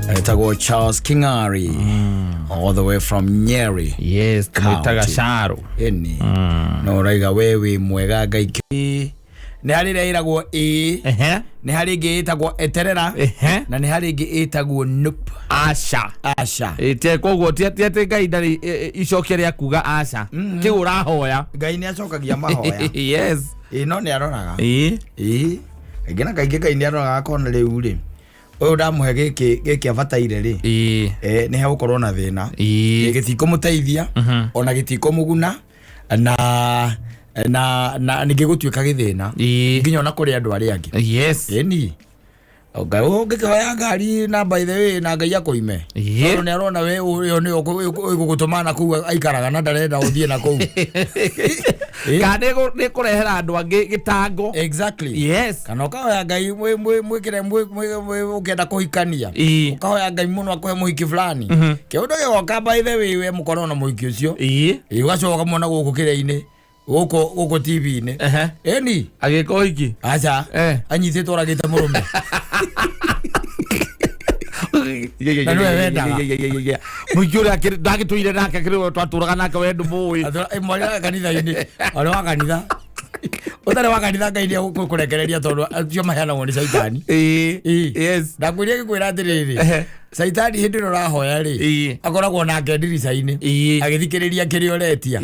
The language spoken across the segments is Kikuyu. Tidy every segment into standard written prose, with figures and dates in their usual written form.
Etagwo Charles King'ari, all the way from Nyeri. Yes, tũmwĩtaga County. Caro. Ĩni no ũraiga we wĩ mwega Ngai. Nĩ harĩ ĩrĩa ĩragwo ĩĩ, nĩ harĩ ĩngĩ ĩtagwo eterera, na nĩ harĩ ĩngĩ ĩtagwo nope. Aca. Aca. Ĩ, koguo ti atĩ Ngai ndarĩ icokia rĩa kuga aca kĩu ũrahoya. Ngai nĩ acokagia mahoya. Ĩĩ, no nĩ aroraga. Ĩĩ, kaingĩ na kaingĩ Ngai nĩ aroraga akona rĩu rĩ, ũyũ ndamũhe gĩkĩ gĩkĩ abataire rĩ, nĩ hegũkorwo na thĩna. Gĩtikũmũteithia ona gĩtikũmũguna na ningĩ gũtuĩka gĩthĩna nginya ona kũrĩ andũ arĩa angĩ. Ĩni Ngai ũngĩkĩhoya ngari na by the way na Ngai akũime, tondũ nĩ arona we ũyũ nĩyo ĩgũgũtũma na kũu aikaraga na ndarenda ũthiĩ na kũu. Kana nĩ kũrehera andũ angĩ gĩtango. Kana ũkahoya Ngai mwĩkĩre ũkĩenda kũhikania, ũkahoya Ngai mũno akũhe mũhiki fulani, kĩũndũ gĩgoka by the way we mũkorwo na mũhiki ũcio. Ĩĩ, ũgacoka ũkamwona gũkũ kĩrĩa-inĩ, gũkũ TV-inĩ. Ĩni. Agĩka ũhiki. Aca. Anyitĩtwo oragĩte mũrũme. Na nĩwe wendaga. Mũingĩ ũrĩa ndagĩtũire nake kĩrĩ twatũraga nake we ndũmũĩ. Mwarĩ wa kanitha-inĩ, mwarĩ wa kanitha, ũtarĩ wa kanitha, Ngai nĩ egũkũrekereria tondũ acio maheanagwo nĩ caitani. Ndakwĩria gĩkwĩra atĩrĩrĩ, caitani hĩndĩ ĩrĩa ũrahoya rĩ, akoragwo nake ndirica-inĩ agĩthikĩrĩria kĩrĩa ũretia.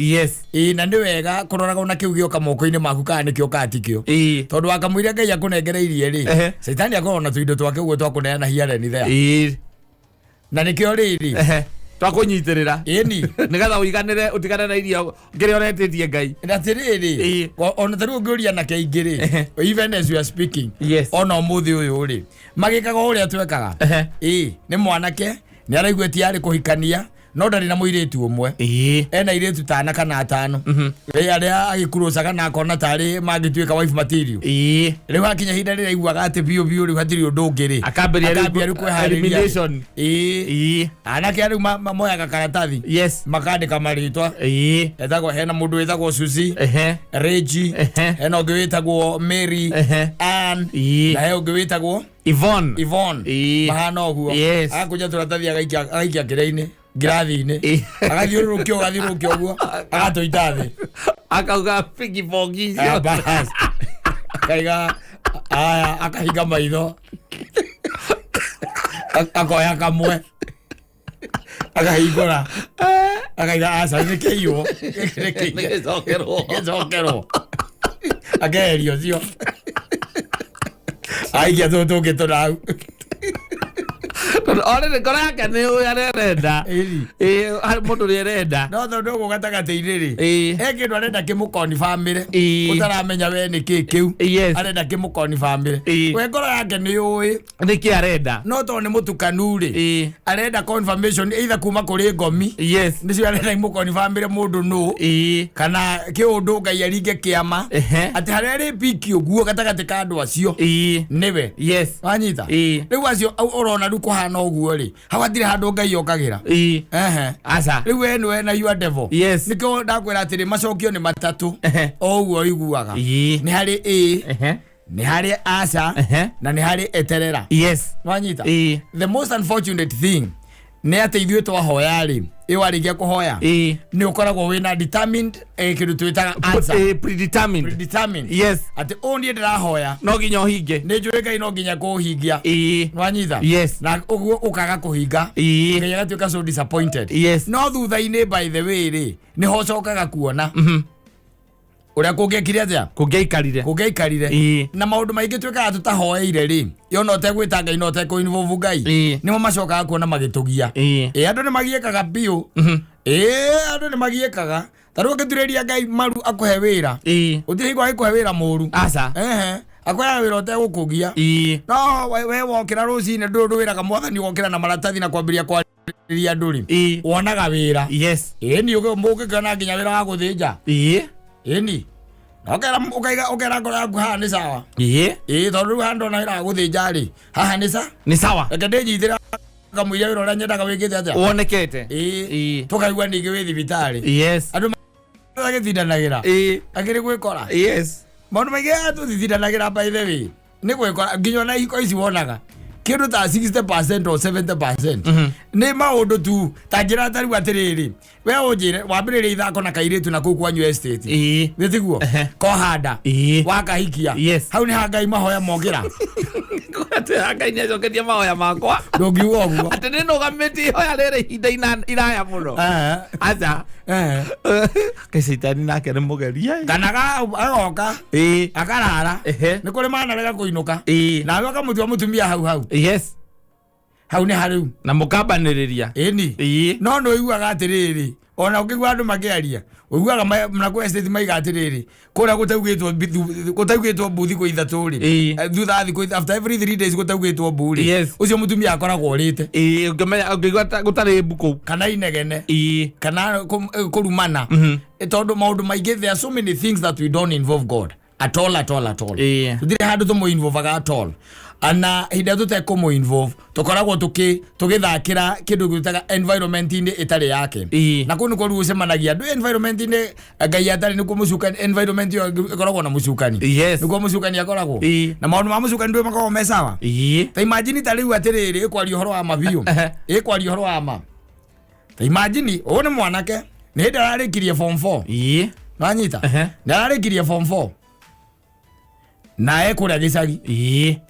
Ĩĩ, na nĩ wega kũroraga ona kĩu gĩoka moko-inĩ maku kana nĩkĩo kana tikĩo, tondũ wakamũiria Ngai akũnengereirie rĩ, caitani akoragwo na tũindo twake ũguo twakũneana here and there. Na nĩkĩo rĩrĩ, Twakũnyitĩrĩra ĩni nĩgetha ũiganĩre ũtigane na irio kĩrĩa ũretĩtie Ngai. Na atĩrĩrĩ, ona tarĩu ũngĩũria anake aingĩ rĩ, even as you are speaking, ona ũmũthĩ ũyũ rĩ, magĩkaga o ũrĩa twekaga. Ĩĩ, nĩ mwanake nĩ araigua ti arĩ kũhikania no ndarĩ na mũirĩtu ũmwe, ena airĩtu tana kana atano. Ĩ, arĩa agĩkurucaga na akona tarĩ mangĩtuĩka wife material. Rĩu hakinya ihinda rĩrĩa aiguaga atĩ biũ biũ rĩu hatirĩ ũndũ ũngĩ rĩ, Akambĩrĩria rĩu akambia rĩu kwĩharĩria rĩ. Elimination. Ĩĩ, anake rĩu moyaga karatathi, makandĩka marĩtwa. Etagwo, hena mũndũ wĩtagwo Susi, Reji, hena ũngĩ wĩtagwo Mary, Ann, na he ũngĩ wĩtagwo Yvonne. Yvonne. Mahana ũguo. Agakũnja tũratathi, agaikia kĩrĩa-inĩ, ngirathi-inĩ, agathiũrũrũkia ũguo, agathiũrũrũkia ũguo, agatũita thĩ. Akauga bigi bongi Ah, icio. bas. Akaiga aya, akahinga maitho, akoya kamwe, akahingũra, akaiga aca nĩ kĩiywo. Nĩgĩcokerwo. Gĩcokerwo, akeheria ũcio, aikia tũtũ tũngĩ tũnau. Tondũ already ngoro yake nĩ ũyũ arerenda. Ĩni. Ĩĩ, harĩ mũndũ ũrĩa arenda. No tondũ ũguo gatagatĩ-inĩ rĩ, he kĩndũ arenda kĩmũkoni bamĩrĩ, ũtaramenya we nĩ kĩ kĩu arenda kĩmũkoni bamĩrĩ. We ngoro yake nĩ ũĩ Nĩkĩ arenda. No tondũ nĩ mũtukanu rĩ, arenda confirmation either kuma kũrĩ ngomi, nĩcio arenda imũkoni bamĩrĩ mũndũ nũ, kana kĩũndũ Ngai aringe kĩama atĩ harĩa arĩ piki ũguo gatagatĩ ka andũ acio nĩwe. Wanyita? Rĩu acio ũrona rĩu kũhana ũguo rĩ, hau hatirĩ handũ Ngai okagĩra. Ehe. Aca. Rĩu we nĩwe na your devil. Nĩkĩo ndakwĩra atĩrĩ, macokio nĩ matatũ. O ũguo ũiguaga, nĩ harĩ ĩ, nĩ harĩ aca, na nĩ harĩ eterera. Wanyita? The most unfortunate thing nĩ atĩ ithuĩ twahoya rĩ, ĩ warĩkia kũhoya, nĩ ũkoragwo wĩna determined, kĩndũ twĩtaga answer. Predetermined. Predetermined. Atĩ ũũ niĩ ndĩrahoya, No nginya ũhinge. Nĩ njũĩ Ngai no nginya kũũhingia. Nwanyita? Yes. Na ũguo ũkaga kũhinga, Ngai agatuĩka so disappointed. No thutha-inĩ by the way rĩ, nĩho ũcokaga kuona ũrĩa kũngĩekire atĩa, Kũngĩaikarire. Kũngĩaikarire. Na maũndũ maingĩ twĩkaga tũtahoeire rĩ, yo no tegwĩta Ngai, no tekũ-involve Ngai, nĩmo macokaga kuona magĩtũgia. Ĩ, andũ nĩ magiĩkaga biũ. Ĩ, andũ nĩ magiĩkaga. Ta rĩu ũngĩturĩria Ngai maru akũhe wĩra, gũtirĩ hingo agĩkũhe wĩra mũru. Aca. Ehe, akũheaga wĩra ũtegũkũgia. No we wokĩra rũcinĩ, ndũĩ ũndũ wĩraga mwathani, wokĩra na maratathi na kwambĩrĩria kwarĩria andũ rĩ, wonaga wĩra. Ĩni, ũngĩkĩona nginya wĩra wa gũthĩnja. Ĩni, na ũkera ũkaiga, ũkera ngoro yaku haha nĩ sawa. Ĩĩ, tondũ rĩu haha ndona wĩra wa gũthĩnja rĩ, haha nĩ sa Nĩ sawa. Reke ndĩnyitĩre kamũira wĩra ũrĩa nyendaga wĩkĩte atĩa. Wonekete. Ĩĩ, tũkaigua ningĩ wĩ thibitarĩ. Andũ magĩtindanagĩra akĩrĩ gwĩkora. Maũndũ maingĩ aya tũtitindanagĩra by the way nĩ gwĩkora, nginya ona ihiko ici wonaga. Kĩndũ ta 60% or 70% nĩ maũndũ tu. Ta njĩra ta rĩu atĩrĩrĩ, we ũnjĩre wambĩrĩria ithako na kairĩtu na kũu kwanyu estate, nĩ tiguo? Kohanda wakahikia. Hau nĩ ha Ngai mahoya mokĩra. Atĩ Ngai nĩacoketie mahoya makwa. Ndũngiuga ũguo. Atĩ nĩ nũgamĩtie ihoya rĩrĩ ihinda iraya mũno. Aca. Kaĩ caitani nake nĩ mũgeria. Kana agoka akarara. Nĩ kũrĩ manarega kũinũka, nawe ũkamũtua mũtumia hau hau. Hau nĩ harĩu. Na mũkambanĩrĩria. Ĩni. No nĩ ũiguaga atĩrĩrĩ, ona ũkĩigua andũ makĩaria, ũiguaga na kwĩ estate maiga atĩrĩrĩ, kũrĩa gũtaugĩtwo gũtaugĩtwo mbu thikũ 3 rĩ, thutha wa thikũ, after every 3 days gũtaugĩtwo mbu rĩ, ũcio mũtumia akoragwo ũrĩte. Ĩĩ, ũngĩmenya ũngĩigua gũtarĩ mbu kũu. Kana inegene, kana kũrumana. Tondũ maũndũ maingĩ, there are so many things that we don't involve God at all, at all, at all. Tũtirĩ handũ tũmũ-involvaga at all. Na hĩndĩ ĩrĩa tũtekũmũ involve, tũkoragwo tũgĩthakĩra kĩndũ gwĩtaga environment-inĩ ĩtarĩ yake. Na kũu nĩkuo rĩu ũcemanagia andũ environment-inĩ Ngai atarĩ, nĩkuo mũcukani, environment ĩyo ĩkoragwo na mũcukani. Nĩkuo mũcukani akoragwo. Na maũndũ ma mũcukani ndũĩ makoragwo me sawa. Ta imagine ta rĩu atĩrĩrĩ, ĩkwaria ũhoro wa ma biũ, ĩkwaria ũhoro wa ma. Ta imagine ũyũ nĩ mwanake, nĩ hĩndĩ ararĩkirie form 4. Wanyita? Nĩ ararĩkirie form 4 na ekũrĩa gĩcagi.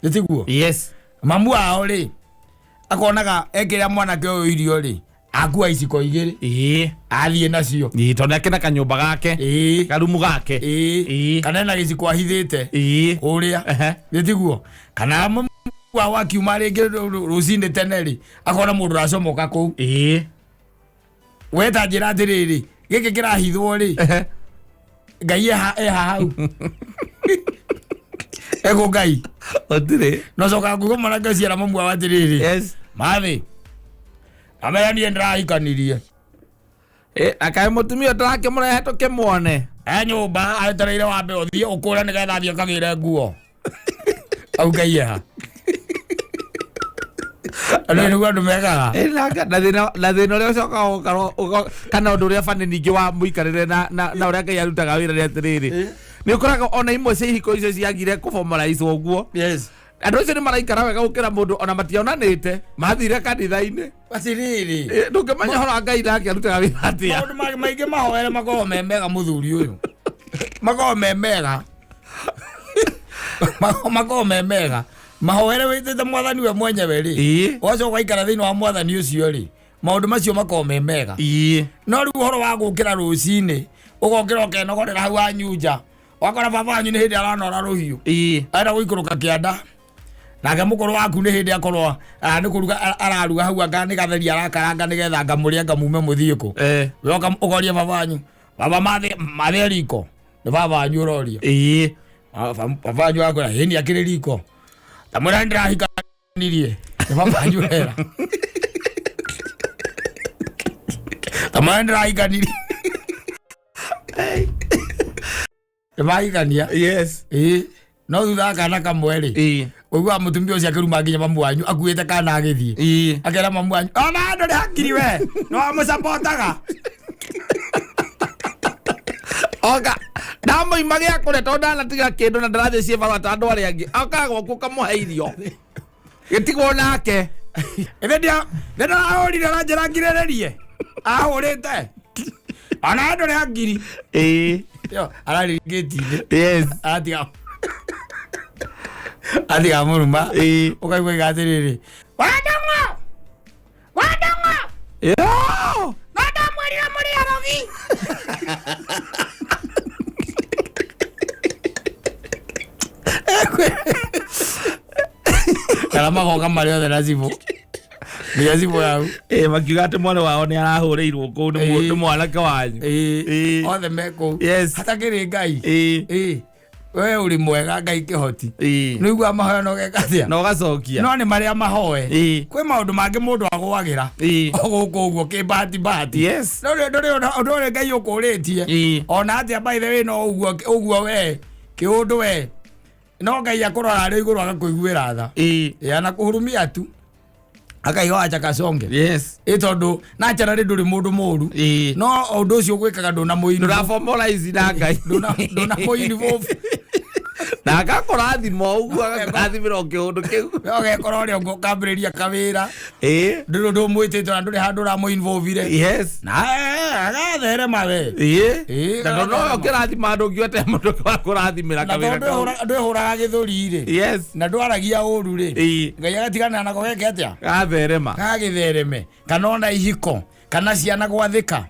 Nĩ tiguo? Yes. Mamu wao rĩ, akonaga ekĩra mwanake ũyũ irio rĩ, akua iciko 2, athiĩ nacio. Ĩĩ, tondũ akĩna kanyũmba gake, karumu gake. Kana ena gĩciko ahithĩte kũrĩa. Nĩ tiguo? Kana mamu wao akiuma rĩngĩ rũcinĩ tene rĩ, akona mũndũ ũracomoka kũu. Weta njĩra atĩrĩrĩ, gĩkĩ kĩrahithwo rĩ, Ngai eha hau ekũ Ngai? Gũtirĩ. Nocoka kuga mwanake ũcio era mamu wao atĩrĩrĩ, mathĩ amera niĩ ndĩrahikanirie. Akaĩ mũtumia tũrakĩmũrehe tũkĩmuone. E nyũmba aetereire wambe ũthiĩ ũkũre nĩgetha athiĩ akagĩre nguo. Au Ngai eha? Andũ nĩguo andũ mekaga. Na thĩna ũrĩa ũcokaga ũgakorwo kana ũndũ ũrĩa bani ningĩ wa mũikarĩre na ũrĩa Ngai arutaga wĩra nĩ atĩrĩrĩ, nĩ ũkoraga ona imwe cia ihiko icio ciagire kũbomoraico ũguo, andũ acio nĩ maraikara wega gũkĩra mũndũ ona mationanĩte mathire kanitha-inĩ. Atĩrĩrĩ, Ndũngĩmenya ũhoro wa Ngai nake arutaga wĩra atĩa. Maũndũ maingĩ mahoere makoragwo me mega, mũthuri ũyũ, makoragwo me mega. Makoragwo me mega mahoere wĩtĩte mwathani we mwenyewe rĩ, ũgacoka ũgaikara thĩinĩ wa mwathani ũcio rĩ, maũndũ macio makoragwo me mega. No rĩu ũhoro wa gũkĩra rũcinĩ, ũgokĩra ũkenogorera hau wanyunja, wakora baba wanyu nĩ hĩndĩ aranora rũhiũ, arenda gũikũrũka kĩanda, nake mũkũrũ waku nĩ hĩndĩ akorwo nĩ kũruga araruga hau, anga nĩ gatheri arakaranga nĩgetha ngamũrĩa ngamume mũthiĩ kũ. We ũkoria baba wanyu, "Baba, mathĩ mathĩ riko?" Nĩ baba wanyu ũroria. Baba wanyu akwĩra, "Ĩni, akĩrĩ riko." Tamwĩra nĩ ndĩrahikanirie. Nĩ baba wanyu ũrera, tamwĩra nĩ ndĩrahikanirie, nĩ mahikania. Ĩĩ, no thutha wa kana kamwe rĩ, ũiguaga mũtumia ũcio akĩruma nginya mamu wanyu akuĩte kana agĩthiĩ. Akera mamu wanyu, "Ona ndũrĩ hakiri, we nĩ wamũcapotaga." Oka ndamũima gĩa kũrĩa tondũ ndanatiga kĩndũ na ndarathiĩ ciĩbarũa ta andũ arĩa angĩ, okaga gwaku ũkamũhe irio gĩtigwo nake. Ĩthĩ ndia nĩ ndahũrire na njĩra ngirĩrĩrie ahũrĩte, ona ndũrĩ hakiri. Yo, ararĩ ngĩti-inĩ. Atiga atiga mũruma. Ũkaigua iga atĩrĩrĩ, "Wandang'o, wandang'o!" Yo! "No ndamwĩrire mũrĩ arogi." Kana magoka marĩ othe na cibũ, nginya cibũ yau. Makiuga atĩ mwana wao nĩ arahũrĩirwo kũu nĩ mwanake wanyu. Othe me kũu. Hatakĩrĩ Ngai. We ũrĩ mwega Ngai kĩhoti. Nĩ ũiguaga mahoya no geka atĩa? Na ũgacokia. No nĩ marĩa mahoe. Kwĩ maũndũ mangĩ mũndũ agwagĩra o gũkũ ũguo kĩmbahati bahati. Ndũrĩ ũndũ ũrĩa Ngai ũkũrĩtie. Ona atĩa, by the way, no ũguo ũguo we kĩũndũ we no Ngai akũrora arĩ igũrũ agakũiguĩra tha. Anakũhurumia tu, akaiga wacha kasonge. Ĩ tondũ naturally ndũrĩ mũndũ mũru. No ũndũ ũcio ũgwĩkaga ndũna mũinvolve. Ndũraformalize na Ngai. Ndũna mũinvolve. Na agakũrathima ũguo, agakũrathimĩra o kĩũndũ kĩu. We ũgekora ũrĩa ũngĩ ũkambĩrĩria kawĩra. Ndũrĩ ũndũ ũmwĩtĩte na ndũrĩ handũ ũramũ-involve-ire. Na agatherema we. Na tondũ nowe ũkĩrathima andũ ũngiuga atĩa mũndũ ũngĩ wa kũrathimĩra Na kawĩra tondũ kau. ndwĩhũraga gĩthũri rĩ. Na ndwaragia ũru rĩ. Ngai agatigana nako geke atĩa? Gatherema. Gagĩthereme. Kana ona ihiko, kana ciana gwathĩka.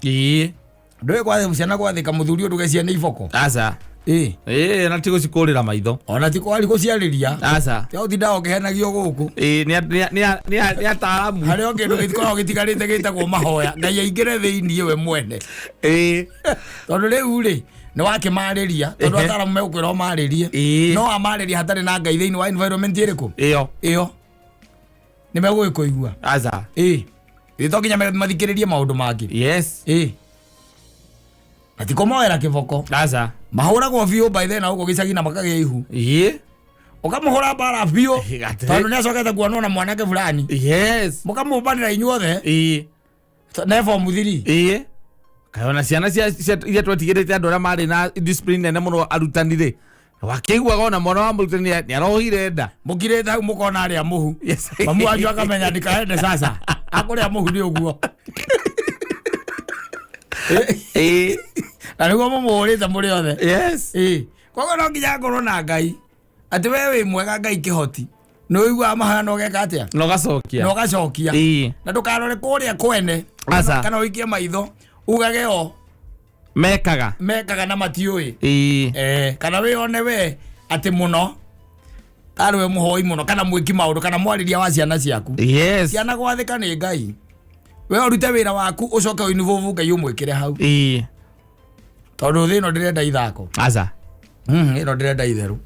Ndũĩ gwathĩka ciana gwathĩka mũthuri ũndũ ciana iboko. Aca. Na ti gũcikũrĩra maitho. Ona ti kwari gũciarĩria. Aca. Tiga gũtinda ũkĩhenagio gũkũ. Nĩ ataaramu. Harĩ o kĩndũ gĩkoragwo gĩtigarĩte gĩtagwo mahoya. Ngai aingĩre thĩinĩ we mwene. Tondũ rĩu rĩ, nĩ wakĩmarĩria, tondũ ataaramu megũkwĩra ũmarĩrie. No amarĩria hatarĩ na Ngai thĩinĩ wa environment ĩrĩkũ? Ĩyo. Ĩyo. Nĩ megũgĩkũigua. Aca. Ĩ to nginya mathikĩrĩrie maũndũ mangĩ. Na ti kũmoera kĩboko. Aca. Mahũragwo biũ by then na gũkũ gĩcagi na makagĩa ihu. Ũkamũhũra mbara biũ. Tondũ nĩ acokete kuonwo na mwanake fulani. Mũkamũmbanĩra inyuothe. Ne form 3. Kaĩ ona ciana iria twetigĩrĩte andũ arĩa marĩ na discipline nene mũno arutani rĩ, wakĩiguaga ona mwana wa mũrutani nĩ arohire nda. Mũkirĩte hau mũkona arĩa mũhu. Mamu wanyu akamenya ndikaende sasa. Akũrĩa mũhu nĩ ũguo. Na nĩguo mũmũhũrĩte mũrĩ othe. Koguo no nginya ngorwo na Ngai. Atĩ we wĩ mwega Ngai kĩhoti. Nĩ ũiguaga mahoya na ũgeka atĩa? Na ũgacokia. Na ũgacokia. Na ndũkarore kũrĩa kwene. Aca. Kana ũikie maitho ugage o Mekaga. Mekaga na matiũĩ. Kana wĩone we atĩ mũno tarĩ we mũhoi mũno kana mwĩki maũndũ kana mwarĩria wa ciana ciaku. Ciana gwathĩka nĩ Ngai. We ũrute wĩra waku ũcoke ũinvolve Ngai ũmwĩkĩre hau. Tondũ thĩ ĩno ndĩrenda ithako. Aca. Ĩno ndĩrenda itherũ.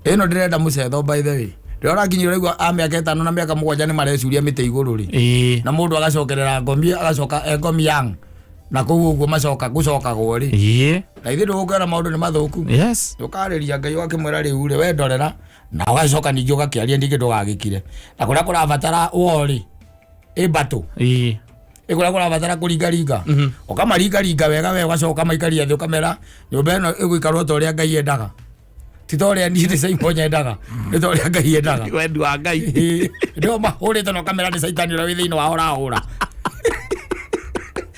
Ĩno ndĩrenda mũcetho by the way. Rĩrĩa ũrakinyĩra ũraigua a mĩaka 5 na mĩaka 7 nĩ marecuria mĩtĩ igũrũ rĩ. Na mũndũ agacokerera ngomi, agacoka e ngomi young. Na kũu ũguo macoka gũcokagwo rĩ. Na ithuĩ ndũgũkĩona maũndũ nĩ mathũku. Ũkarĩria Ngai ũgakĩmwĩra rĩu rĩ, we ndorera, na ũgacoka ningĩ ũgakĩaria ningĩ ndũgagĩkire. Na kũrĩa kũrabatara woo rĩ, ĩ mbatũ. Ĩ kũrĩa kũrabatara kũringaringa. Ũkamaringaringa wega we, ũgacoka ũkamaikaria thĩ ũkamera nyũmba ĩno ĩgũikarwo ta ũrĩa Ngai endaga. Ti ta ũrĩa niĩ ndĩ Simon nyendaga, nĩ ta ũrĩa Ngai endaga. Wendi wa Ngai. Ndio mahũrĩte na ũkamera nĩ caitani ũrĩa wĩ thĩinĩ wao ũrahũra.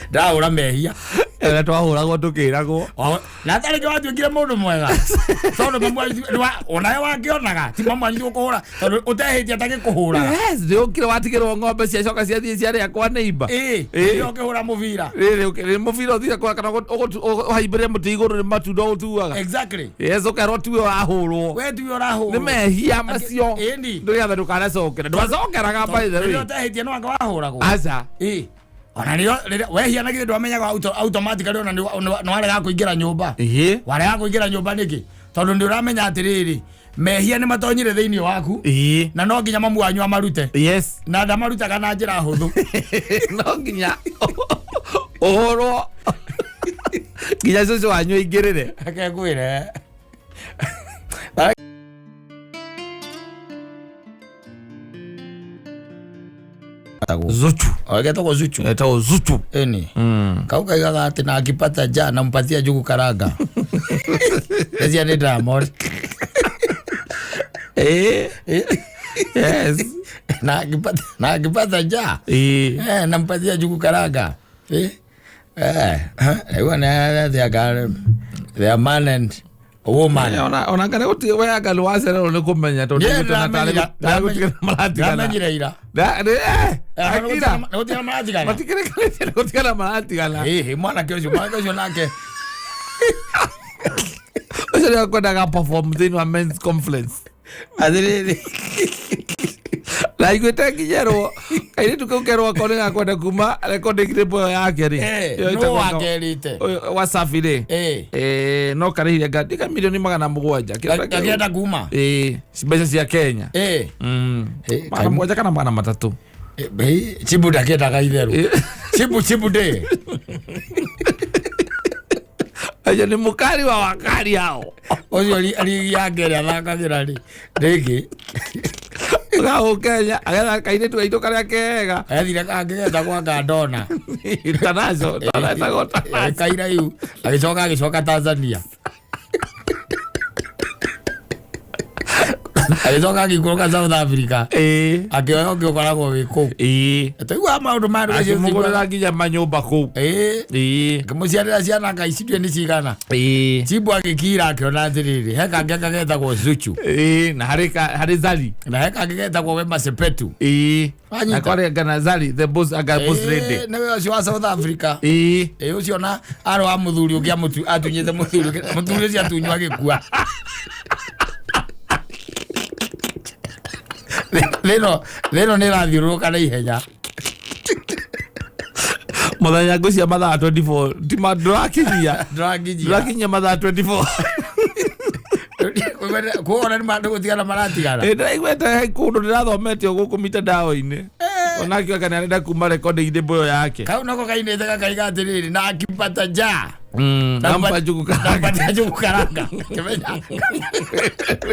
Ndahũra mehia. Ĩrĩa twahũragwo tũkĩragwo. Na tarĩ kĩ watuĩkire mũndũ mwega. Tondũ mamu wanyu nĩ onawe wakĩonaga, ti mamu wanyu gũkũhũra, tondũ ũtehĩtie atagĩkũhũraga. Yes, nĩ ũkire watigĩrwo ng'ombe ciacoka ciathiĩ ciarĩa kwa neighbor. Nĩ ũkĩhũra mũbira. Rĩrĩ, nĩ mũbira ũthire kwa kana ũhaimbĩre mũtĩ igũrũ nĩ matunda ũtuaga. Yes, ũkerwo tiwe ũrahũrwo. We tiwe ũrahũrwo. Nĩ mehia macio. Ĩni. Ndũrĩ ndũkanacokere. Ndwacokeraga by the way. Rĩrĩa ũtehĩtie nĩ wanga wahũragwo. Aca. Ona rĩrĩa wehia na githĩ ndwamenyaga automatically ona nĩ warega kũingĩra nyũmba. Warega kũingĩra nyũmba nĩkĩ? Tondũ nĩ ũramenya atĩrĩrĩ, mehia nĩ matonyire thĩinĩ waku. Na no nginya mamu wanyu amarute. Na ndamarutaga na njĩra hũthũ. No nginya ũhũrwo. Nginya cũcũ wanyu aingĩrĩre. Reke ngwĩre. Zuchu. Getagwo Zuchu. Getagwo Zuchu. Ĩni. Kau kaigaga atĩ na akipata ja nampatia njugu karanga. Cia nĩ Diamond. Yes. Na akipata ja. Nampatia njugu karanga. Rĩu nĩ athiaga they are man and woman. Ona kana gũtirĩ we anga nĩ wacererwo nĩ kũmenya tondũ Niĩ nĩ gũtigana maratigana. Ndamenyire ira. Akira. Nĩ gũtigana maratigana. Matikĩrĩkanĩtie nĩ gũtigana maratigana. Ĩhĩ, mwanake ũcio nake. Ũcio nĩ akwendaga perform thĩinĩ wa men's conference. Atĩrĩrĩ. Na iguĩte nginyerwo kairĩtu kau kerwo akorwo nĩ gakwenda kuma recording label ĩyo yake rĩ. Ĩyo Nũ ĩtagwo wakerĩte? Ũyũ Wasafi rĩ. No karĩhire ngandĩka milioni 700. Gakĩenda kuma? Mbeca cia Kenya. 700 kana 300. Chibu ndakĩendaga itherũ. Chibu ndĩ. Acio nĩ mũkari wa wakari hao. Ũcio rigi yake ĩrĩa athakagĩra rĩ. Rĩngĩ. Gau Kenya, agetha kairĩtu gaitũ karĩa kega. Ethire kangĩ getagwo Gandona. International, etagwo Kairaihu. Agĩcoka Tanzania. Agĩcoka agĩikũrũka South Africa. Ĩĩ. Akĩoya ũngĩ ũkoragwo wĩ kũu. Ĩĩ. Tũiguaga maũndũ ma andũ acio. Akĩmũgũrĩra nginya manyũmba kũu. Ĩĩ. Ĩĩ. Akĩmũciarĩra ciana ngai citue nĩ cigana. Ĩĩ. Chibu agĩkira akĩona atĩrĩrĩ, he kangĩ anga getagwo Zuchu. Ĩĩ, na harĩ harĩ Zari. Na he kangĩ getagwo Wema Sepetu. Ĩĩ. Wanyita. Na kwarĩ anga na Zari, the boss, anga boss lady. Ĩĩ, nĩwe ũcio wa South Africa. Ĩĩ. Ĩĩ, ũcio na arĩ wa mũthuri ũngĩ atunyĩte mũthuri ũngĩ, mũthuri ũcio atunywo agĩkua. Thĩno thĩno nĩ ĩrathiũrũrũka na ihenya. Mũthenya ngũcia mathaa 24 tima ndũrakinyia. Ndũrakinyia. Ndũrakinyia mathaa 24. Kuona nĩ gũtigana maratigana. Ĩ, ndĩraiguĩte he kũndũ ndĩrathomete o gũkũ mitandao-inĩ. Onake aka nĩarenda kuma recording-inĩ mboyo yake. Kau nako kainĩte gakaiga atĩrĩrĩ, na akipata njaa. Nampa njugu karanga. Nampa njugu karanga. Kĩmenya.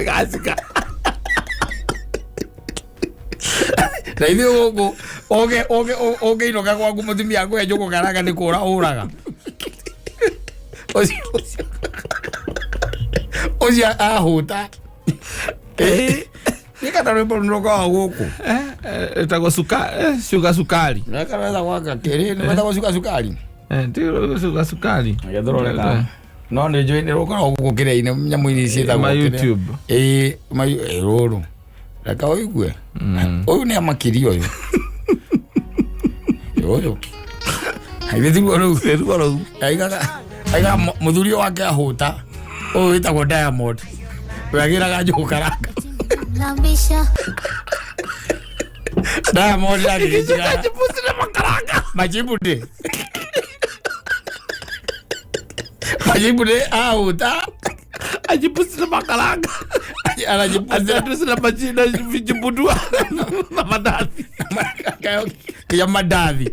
Gacika. Na ithuĩ gũkũ ũngĩ ũngĩ ũngĩinũka gwaku mũtumia akũhe njugu karanga nĩ kũra ũraga. Ũcio ũcio ũcio ahũta. Nĩ kana rwĩmbo rũkoragwo gũkũ. Ĩtagwo sugar sukari. Nĩ kana wetagwo anga kĩrĩ nĩ wetagwo sugar sukari. Ti sugar sukari. Reke tũrore kana. No nĩ njũĩ nĩ rũkoragwo gũkũ kĩrĩa-inĩ nyamũ-inĩ ciĩtagwo Ma kĩrĩa. YouTube. Ĩĩ, ma ĩ rũrũ. Reke ũigue. Ũyũ nĩ amakirie ũyũ. Ũyũ. Ithe tiguo rũu. Tiguo rũu. Aigaga aigaga mũthuri ũyũ wake ahũta. Ũyũ wĩtagwo Diamond. We agĩraga njugu karanga. Lambisha. Diamond agĩgĩtigana. Machibuti na makaranga. Machibuti. Machibuti ahũta. Ajibuti na makaranga. Anajibuti. Ajibuti na majina vijibudua na mandazi. Kinya mandathi.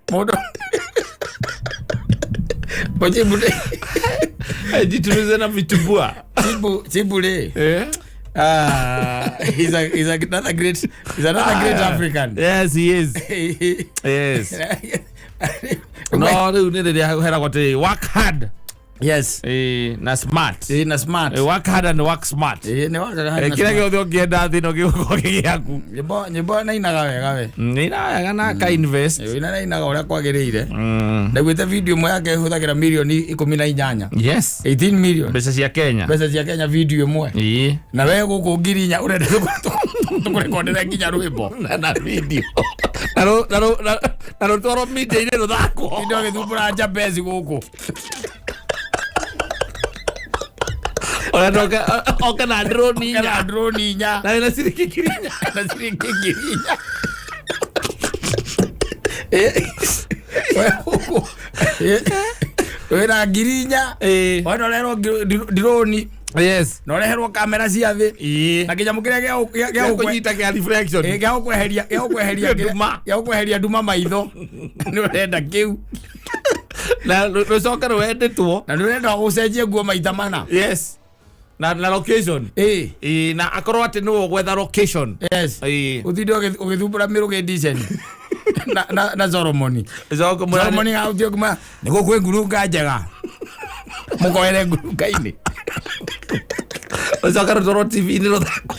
Mũndũ Machibuti. Ajitulize na vitumbua. Chibu rĩ. He's a, he's another great, he's another great African. Yes, he is. Yes. No, rĩu nĩ rĩrĩa heragwo atĩrĩ, work hard. Yes. Na smart. Na smart. Work hard and work smart. Nĩ wakaga hard na Kĩrĩa smart. gĩothe ũngĩenda thĩ ĩno gĩgũkorwo gĩ gĩaku. Nyĩmbo nyĩmbo nainaga wega we. Nĩ wega na aka invest. Ina nainaga ũrĩa kwagĩrĩire. Ndaiguĩte video ĩmwe yake ĩhũthagĩra mirioni 18. Yes. 18 million. Mbeca cia Kenya. Mbeca cia Kenya video ĩmwe. Ĩĩ. Na we gũkũ 4,000 ũrenda tũkũrekondere nginya rwĩmbo. Na video. Na rũtwarwo media-inĩ rũthakwo. Indo agĩthumbũra njambeci gũkũ. Ũrenda oke na drone inya. Kana drone inya. Na wĩna ciringi 4,000. Na ciringi 4,000. We gũkũ. Wĩna 4,000. Wona ũrerwo drone. Yes. Na ũreherwo kamera cia thĩ. Ĩĩ. Na kĩnyamũ kĩrĩa gĩa Gĩa kũnyita kĩa reflection. Gĩa gũkweheria, gĩa gũkweheria Nduma. Gĩa gũkweheria nduma maitho. Nĩ ũrenda kĩu. Na rũcoke rwendetwo. Na nĩ ũrenda ũcenjie nguo maita mana. Yes. Na location. Ĩĩ. Ĩĩ, na akorwo atĩ nĩwe ũgwetha location. Yes. Ĩĩ. Ũtinde ũgĩthumbũra mĩrũgĩ decent. Na Solomoni. Coka mũrane- Solomoni gaũtio kuma nĩguo kwĩ ngurunga njega. Mũkoere ngurunga-inĩ. Ũcoke rũtwarwo TV-inĩ rũthakwo.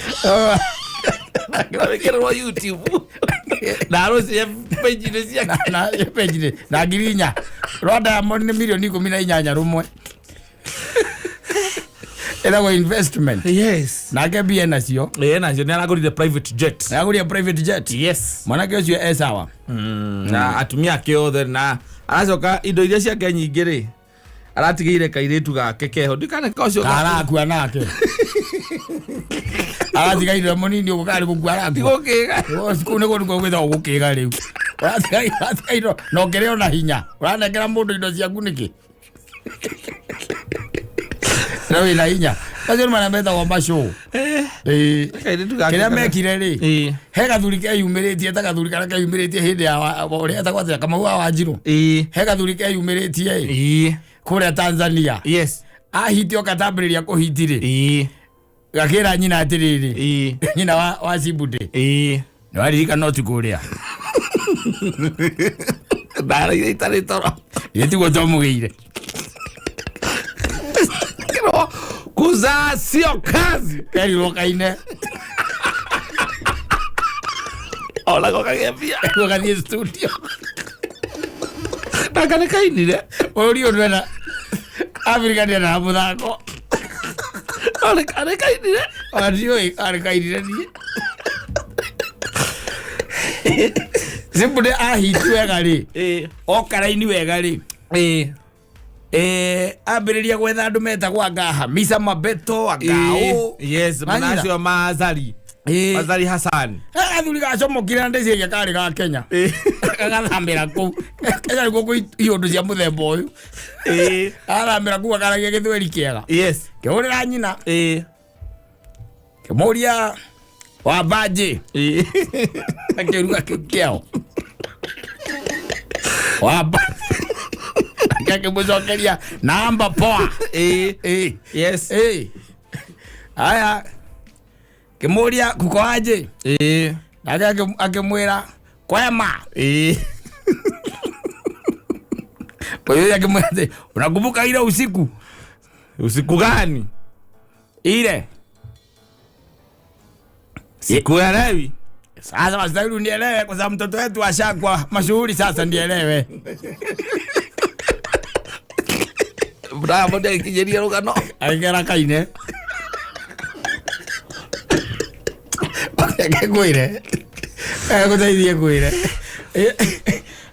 Rwĩkĩrĩrwo YouTube. Na rũcie page-inĩ ciake. Na page-inĩ. Na 4,000. Rwa Diamond nĩ mirioni 18 rũmwe. Ĩtagwo investment. Yes. Nake mbia nacio. Ĩĩ, nacio nĩ aragũrire private jet. Nĩaragũrire private jet. Yes. Mwanake ũcio e sawa. Na atumia ake othe na aracoka indo iria ciake nyingĩ rĩ aratigĩire kairĩtu gake keho ndikane kocio Arakua nake. Aratigaire mũnini ũguo karĩ gũkua arakua. Gũkĩga. Kũu nĩkuo nĩkuo gwĩtagwo gũkĩga rĩu. Ũratigaire na ũkĩrĩ ona hinya. Ũranengera mũndũ indo ciaku nĩkĩ? Na wĩna hinya. Macio nĩ marĩa metagwo macũ. Ĩĩ. Kairĩtu gake Kĩrĩa mekire rĩ, Ĩĩ. he gathuri keyumĩrĩtie ta gathuri karĩa keyumĩrĩtie hĩndĩ ya ũrĩa etagwo atĩa, Kamau wa Wanjirũ. Ĩĩ. He gathuri keyumĩrĩtie ĩ, Ĩĩ. kũrĩa Tanzania. Yes. Ahiti oka tambĩrĩria kũhiti rĩ. Ĩĩ. Gakĩra nyina atĩrĩrĩ. Ĩĩ. Nyina wa Cibuti. Ĩĩ. Nĩ waririkana ũtukũ ũrĩa. Ndaraire itarĩ toro. Ĩ tiguo twamũgĩire. Kuzaa sio kazi. Kerirwo kaine. Ona kagĩa mbia. Ũgathiĩ studio. Na kana kainire. Bũrũri ũyũ ndwenda Afrika ndĩendaga mũthako. Ona kana kainire. Ona ndiũĩ arĩ kainire niĩ. Simply ahiti wega rĩ. Oka raini wega rĩ. Ambĩrĩria gwetha andũ metagwo anga Hamisa Mabeto anga ũ. Yes, manacio ma Azari. Azari Hassan. Gathuri gacomokire na ndĩciria karĩ ga Kenya. Gagathambĩra kũu. Kenya nĩkuo kwĩ iũndũ cia mũthemba ũyũ. Agathambĩra kũu akaragia gĩthweri kĩega. Yes. Kĩhũrĩra nyina. Kĩmũria wa Mbanjĩ. Akĩruga kĩu kĩao. Wa Mbanjĩ. Akĩmũcokeria namba poa. Yes. Aya. Kĩmũria kuko aje. Nake akĩmwĩra kwema. Kwa hiyo akimwambia ati, unakumbuka ile usiku? Usiku gani? Ile. Siku ya leo. Sasa wastahili unielewe kwa sababu mtoto wetu ashakuwa mashuhuri sasa nielewe. Bravo ndio kijeria rugano. Aikera kaine. Ngwire. Ngũteithie ngwire.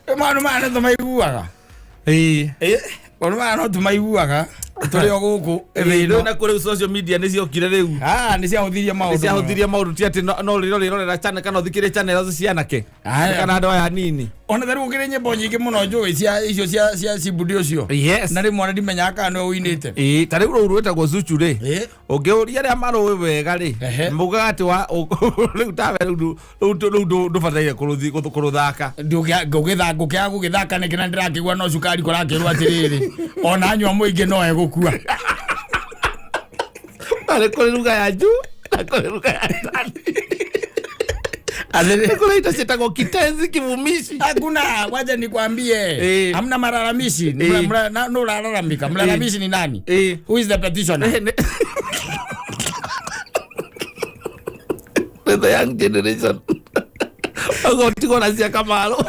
Maũndũ maya no tũmaiguaga. Maũndũ maya no tũmaiguaga tũrĩ o gũkũ thĩ ĩno. Na kũrĩ social media nĩ ciokire rĩu. Nĩ ciahũthirie maũndũ. Nĩ ciahũthirie maũndũ ti atĩ no rĩrorera channel kana ũthikĩrĩrie channel cia anake. Kana andũ aya anini. Ona tarĩu gũkĩrĩ nyĩmbo nyingĩ mũno njũĩ cia icio cia Cibudi ũcio. Yes. Na rĩmwe ona ndimenyaga kana nĩwe ũinĩte. Ta rĩu rũu rwĩtagwo Zuchu rĩ. Ũngĩũria arĩa marũĩ wega rĩ, maugaga atĩ rĩu tawe rĩu ndũbataire kũrũthaka. Ngũkĩaga gũgĩthaka nĩkĩ na ndĩrakĩigua no cukari kũrakĩrwo atĩrĩrĩ. Ona anyua mũingĩ no egũkua. Na nĩ kũrĩ lugha ya juu na kũrĩ lugha ya ndani. Kuna ita ciĩtagwo kitenzi kivumishi. Hakuna, wacha nikwambie. Hamna malalamishi. No ulalamika. Mlalamishi ni nani? Who is the petitioner? The young generation. Ago na cia Kamaro.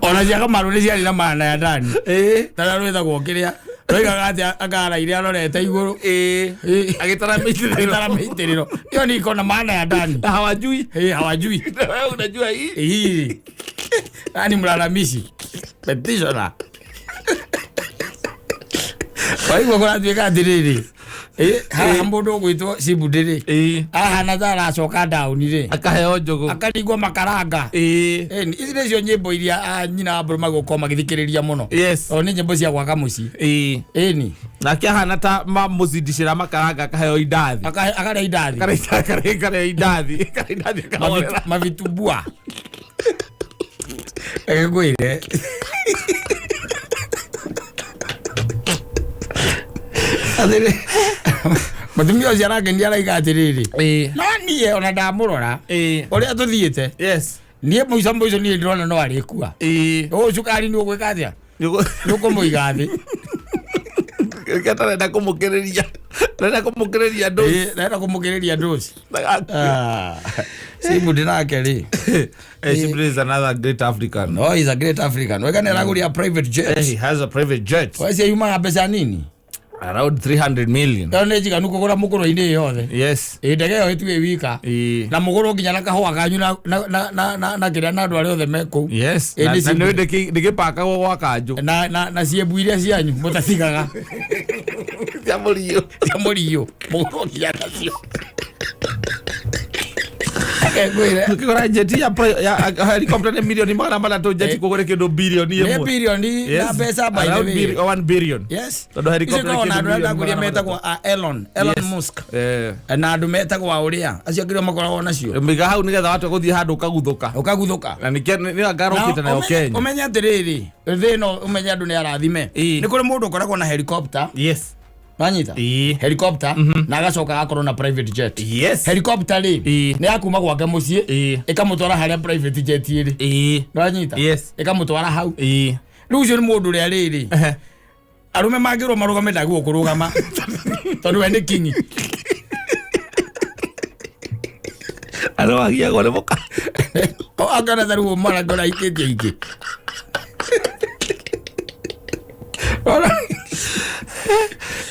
Ona cia Kamaro nĩ ciarĩ na maana ya ndani. Tara rwĩtagwo kĩrĩa. Roigaga atĩ akara iria arorete igũrũ. Agĩtara mĩitĩrĩro. Hiyo ni iko na maana ya ndani. Hawajui. Hawajui. Wewe unajua hii. Nani mlalamishi? Petitioner. Kwa hivyo kũratuĩka atĩrĩrĩ. Haha mũndũ ũgwĩtwo Cibudi rĩ. Ahana ta aracoka down rĩ. Akaheo njũgũ. Akaringwo makaranga. Ici nĩcio nyĩmbo iria nyina wa mbũrũ magũkorwo magĩthikĩrĩria mũno. Yes. Tondũ nĩ nyĩmbo cia gwaka mũciĩ. Ĩni. Nake ahana ta mamũzidishĩra makaranga akaheo indathi. Akarĩa indathi. Akarĩa indathi. Akarĩa indathi akahorera. Mavitumbua. Ngwĩre. Atĩrĩ. Mũtumia ũcio arakenia arauga atĩrĩrĩ. No niĩ ona ndamũrora. Ũrĩa tũthiĩte. Yes. Niĩ mũico mũico niĩ ndĩrona no arĩkua. Ũyũ cukari nĩ ũgwĩka atĩa? Nĩ ũkũmũiga thĩ. Arenda kũmũkĩrĩria. Arenda kũmũkĩrĩria dose. Arenda kũmũkĩrĩria dose. Cibudi nake rĩ. Cibudi is another great African. No, he's a great African. Wega nĩ aragũria private jet. He has a private jet. Wacia yumaga mbeca nini? Around 300 million. Ĩyo nĩ njiganu kũgũra mũkũrũ-inĩ yothe. Yes. Ndege ĩyo ĩtue wika. Na mũgũrũ nginya na kahũa kanyu na kĩrĩa na andũ arĩa othe me kũu. Yes. Na nĩ ndĩgĩpakagwo gwa kanjũ. Na ciembu iria cianyu mũtatigaga. Cia mũriũ. Cia mũriũ. Mũgũrũ nginya nacio. Ngwĩre. Ũkĩgũra jet ya helicopter nĩ milioni 300 jet kũgũre kĩndũ bilioni ĩmwe. Nĩ bilioni na mbeca by the way. 1 billion. Yes. Tondũ helicopter kĩndũ milioni. Andũ arĩa metagwo Elon Musk. Na andũ metagwo ũrĩa acio kĩrĩa makoragwo nacio. Mĩga hau nĩgetha watua gũthiĩ handũ ũkaguthũka. Ũkaguthũka. Na nĩ angarokĩte nayo Kenya. Ũmenye atĩrĩrĩ, thĩ ĩno ũmenye andũ nĩ arathime. Nĩ kũrĩ mũndũ ũkoragwo na helicopter. Yes. Wanyita? Helicopter na agacoka agakorwo na private jet. Yes. Helicopter rĩ nĩ ya kuma gwake mũciĩ ĩkamũtwara harĩa private jet ĩrĩ. Wanyita? Yes. Ĩkamũtwara hau. Rĩu ũcio nĩ mũndũ ũrĩa rĩrĩ. Arũme mangĩrwo marũgame ndagĩrĩirwo kũrũgama. Tondũ we nĩ kinyi. Andũ magiagwo nĩ mũka. Angona ta rĩu mara ngona ikĩtie ingĩ.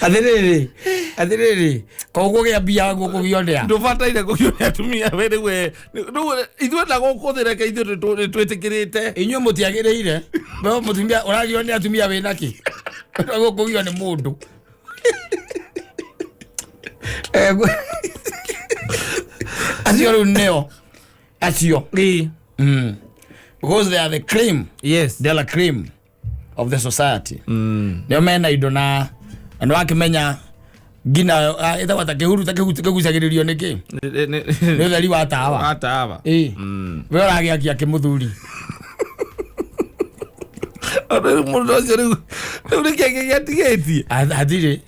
Atĩrĩrĩ, atĩrĩrĩ, koguo gĩa mbia gũkũgio nĩa. Ndũbataire kũgio nĩ atumia we rĩu we rĩu ithuĩ na gũkũ thĩ reke ithuĩ nĩtwĩtĩkĩrĩte. Inyuĩ mũtiagĩrĩire. We mũtumia ũragio nĩ atumia wĩna kĩ? Gũkũgio nĩ mũndũ. Acio rĩu nĩo. Acio. Because they are the cream. Yes. They are the cream of the society. Nĩo mena indo na nĩ wakĩmenya nginya ĩtagwo ta kĩhuru ta kĩgucagĩrĩrio nĩ kĩ? Nĩ ũtheri wa tawa. Wa tawa. Ĩĩ. We ũragĩakia kĩmũthuri. Rĩu mũndũ ũcio rĩu rĩu nĩkĩ gĩatigĩtie? Hatirĩ.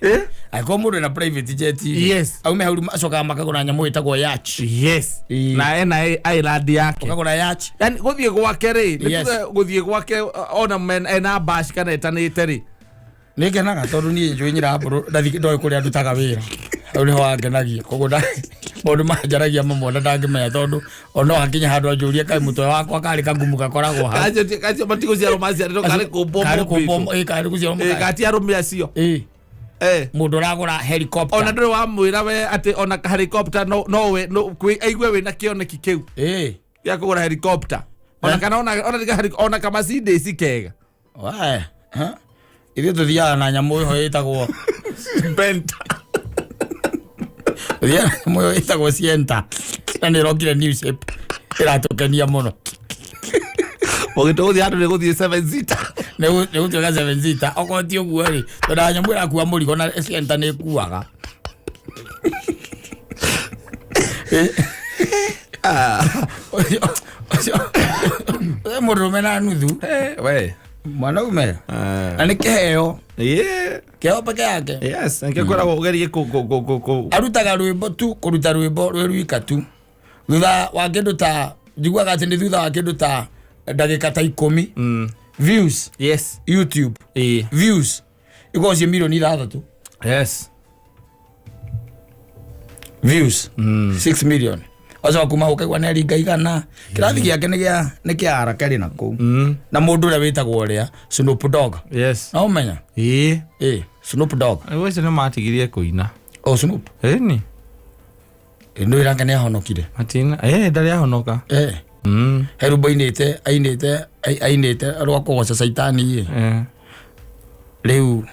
Angĩkorwo mũndũ ena private jet rĩ, Yes. aume hau acokaga makagũra nyamũ ĩtagwo yacht. Yes. Ĩĩ. Na ena island yake. Ũkagũra yacht. Yani gũthiĩ gwake rĩ, nĩ Yes. tuge gũthiĩ gwake ona ena bash kana etanĩte rĩ. Nĩ ngenaga tondũ niĩ njũĩ Nyirambũrũ ndathi ndoĩ kũrĩa ndutaga wĩra. Hau nĩho wangenagia. Koguo maũndũ manjaragia mamwe na ndangĩmenya tondũ ona hakinya handũ anjũrie kaĩ mũtwe wakwa karĩ kagumu gakoragwo hau. Kacio kacio matigũciarwo maciarĩtwo karĩ kũmbwo Karĩ kũmbwo mombĩtwo. ĩĩ, karĩ gũciarwo Ĩĩ, gati arũme acio. Ĩĩ. Eh. Mũndũ ũragũra helicopter. Ona ndũrĩ wamwĩra we atĩ ona helicopter no no we no kwĩ aigue wĩna kĩoneki kĩu Ĩĩ. gĩa kũgũra helicopter. Ona kana ona ona ona ka Mercedes kega. Wae. Ha? Ithuĩ tũthiaga na nyamũ ĩho ĩtagwo Benta. Tũthiaga na nyamũ ĩyo ĩtagwo Sienta. Na nĩ ĩrokire new shape. Ĩratũkenia mũno. Mũgĩtwo gũthiĩ handũ nĩ gũthiĩ 7 seater. Nĩ gũtuĩka 7 seater. Okorwo ti ũguo rĩ, tondũ nyamũ ĩrakua mũrigo na Sienta nĩ ĩkuaga. Ũcio mũndũrũme na nuthu. We. Mwanaume. Na nĩ kĩheo. Yeah. Kĩheo peke yake. Yes, nĩkĩo ngoragwo ũgerie kũ Arutaga rwĩmbo tu, kũruta rwĩmbo rwĩ rwika tu. Thutha wa kĩndũ ta njiguaga atĩ nĩ thutha wa kĩndũ ta ndagĩka ta 10. Views. Yes. YouTube. Ĩĩ. Views. Ikoragwo ciĩ milioni 6. Yes. Views. 6 million. Wacoka kuma hau ũkaigua nĩ aringa igana. Kĩrathi gĩake nĩ kĩa arakeri na kũu. Na mũndũ ũrĩa wĩtagwo ũrĩa Snoop Dogg. Yes. No ũmenya? Ĩĩ. Ĩĩ, Snoop Dogg. Rĩu acio nĩ matigirie kũina. O Snoop. Ĩni. Nĩ wĩra nĩ ahonokire. Matina. Ndarĩ ahonoka. He rwĩmbo ainĩte ainĩte ainĩte rwa kũgoca caitani ĩ. Rĩu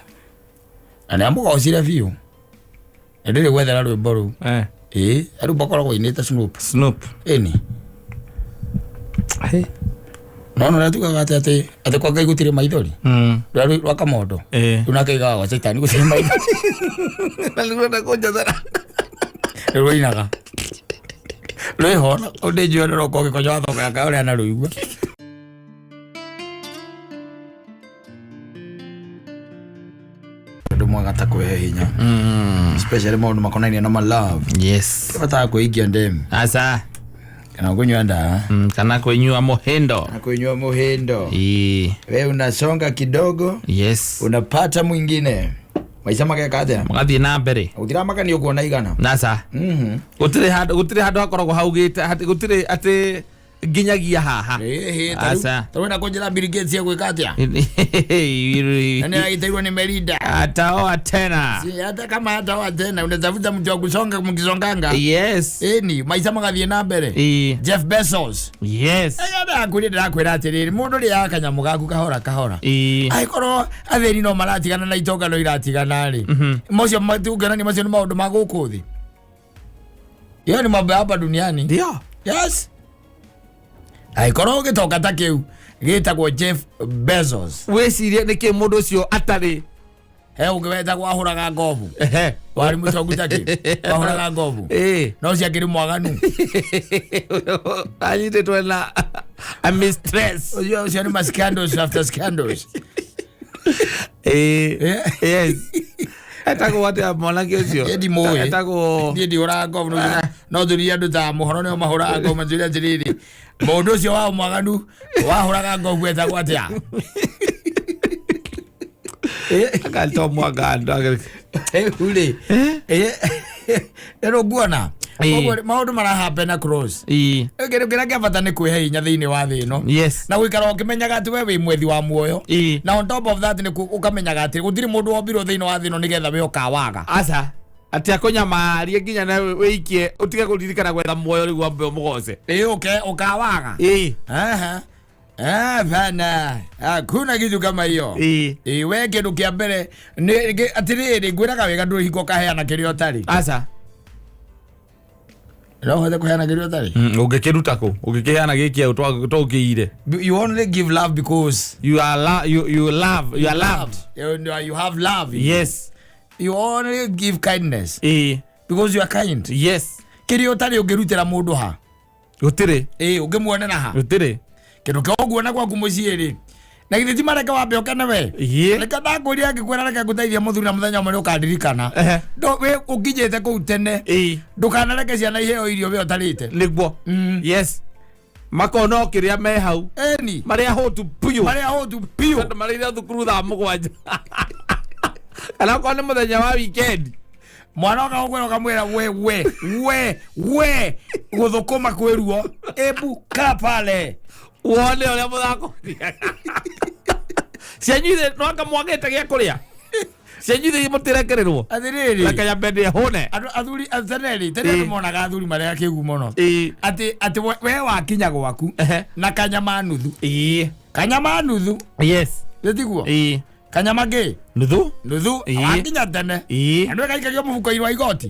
na nĩ amũgocire biũ. Na ndĩrĩ gwethera rwĩmbo rũu. Ĩĩ, rwĩmbo akoragwo ainĩte Snoop. Snoop. Ĩni. No ũrĩa tugaga atĩ atĩ kwa Ngai gũtirĩ maithori. Rũrĩa rwa Kamondo. Rĩu nake aigaga gwa caitani gũtirĩ maithori. Na nĩguo enda kũnjathara. Rĩu rũinaga. Rwĩho ndĩ njũĩ rũroka ũgĩkonyo thoko yake ũrĩa anarũigua. Ũndũ mwega ta kwĩhe hinya. Especially maũndũ makonainie na ma love. Yes. Bataga kwĩikia ndemu. Asa. Kana kunywa ndawa. Kana kunywa muhindo. Kana kunywa muhindo. Ĩĩ. We unasonga kidogo. Yes. Unapata mwingine. Maica mageka atĩa? Magathiĩ na mbere. Gũtiramakania nĩ ũkuona igana. Nasa. Gũtirĩ handũ gũtirĩ handũ hakoragwo haugĩte atĩ gũtirĩ atĩ nginyagia haha. Asa. Tarĩu na kũnjĩra Bill Gates egwĩka atĩa? Na nĩ agĩteirwo nĩ Melinda. Ataoa tena. Si hata kama ataoa tena unatafuta mtu wa kusonga mkisonganga. Yes. Ĩni maica magathiĩ na mbere. Jeff Bezos. Yes. Ndakwĩra ndĩrakwĩra atĩrĩrĩ mũndũ rĩaga kanyamũ gaku kahora kahora. Ĩĩ. Angĩkorwo athĩni no maratigana na itonga no iratigana rĩ. Macio ũngĩonania macio nĩ maũndũ ma gũkũ thĩ. Hiyo ni mambo ya hapa duniani. Ndio. Yes. Angĩkorwo gĩtonga ta kĩu gĩtagwo Jeff Bezos. Wĩcirie nĩkĩ mũndũ ũcio atarĩ. He ũngĩ wetagwo ahũraga ngobu. Warĩ mũtongu ta kĩ? Wahũraga ngobu. No ũcio akĩrĩ mwaganu. Anyitĩtwo na a mistress. Ũcio nĩ ma scandals after scandals. Yes. Etagwo atĩa mwanake ũcio? Niĩ ndimũĩ. Etagwo Niĩ ndihũraga ngobu no tũrie andũ ta mũhoro nĩo mahũraga ngobu manjũrie atĩrĩrĩ mũndũ ũcio wao mwaganu wahũraga ngobu etagwo atĩa? Agatwo mwaganu. Rĩu rĩ, rĩu nguona Koguo maũndũ marahappen across. Kĩndũ kĩrĩa kĩa bata nĩ kwĩhe hinya thĩinĩ wa thĩ ĩno na gũikara ũkĩmenyaga atĩ we wĩ mwethi wa muoyo, na on top of that nĩ ũkamenyaga atĩ gũtirĩ mũndũ wombirwo thĩinĩ wa thĩ ĩno nĩgetha we ũkawaga. Aca atä akånyamarie nginya na wĩikie ũtige kũririkana gwetha muoyo rĩu wambe ũmũgoce. Ĩ ũkawaga. Aha. Ah, bana, hakuna kitu kama hiyo. Ĩ we kĩndũ kĩa mbere nĩ atĩrĩrĩ, ngwĩraga wega, ndũrĩ hingo ũkaheana kĩrĩa ũtarĩ. Aca. No ũhote kũheana kĩrĩa ũtarĩ? Ũngĩkĩruta kũ ũngĩkĩheana gĩkĩ tũkĩire? You only give love because you are you love, you are loved. You have love. You only give kindness because you are kind. Kĩrĩa ũtarĩ ũngĩrutĩra mũndũ ha? Gũtirĩ. Ĩ ũngĩmuonera ha? Gũtirĩ. Kĩndũ kĩa ũguona gwaku mũciĩ rĩ, na githĩ ti mareke wambe ũkene we? Reke ndakwĩria, ngĩkwĩra reke ngũteithie mũthuri, na mũthenya ũmwe nĩ ũkandirikana. We ũkinyĩte kũu tene, ndũkanareke ciana iheo irio we ũtarĩte. Nĩguo. Yes, makona o kĩrĩa me hau. Ĩni. Marĩa hũtu biũ. Marĩa hũtu biũ. Tondũ marĩire thukuru thaa 7 kana okorwo nĩ mũthenya wa weekend. Mwana oka gũkwĩra, ũkamwĩra, we we we we, gũthũkũma kwĩ ruo, ebu kaa pale wone ũrĩa mũthako ũthiaga. Cianyu ithe no anga mwagĩte gĩa kũrĩa, cianyu ithe mũtirekererwo. Atĩrĩrĩ, reke nyambe ndĩe hũne. Andũ athuri tene rĩ, tene andũ monaga athuri marĩa akĩgu mũno, atĩ we wakinya gwaku na kanyama nuthu, kanyama nuthu. Gĩtiguo? Kanyama kĩ? Nuthu. Nuthu. Wakinya tene na nĩwe gaikagio mũhuko-inĩ wa igoti,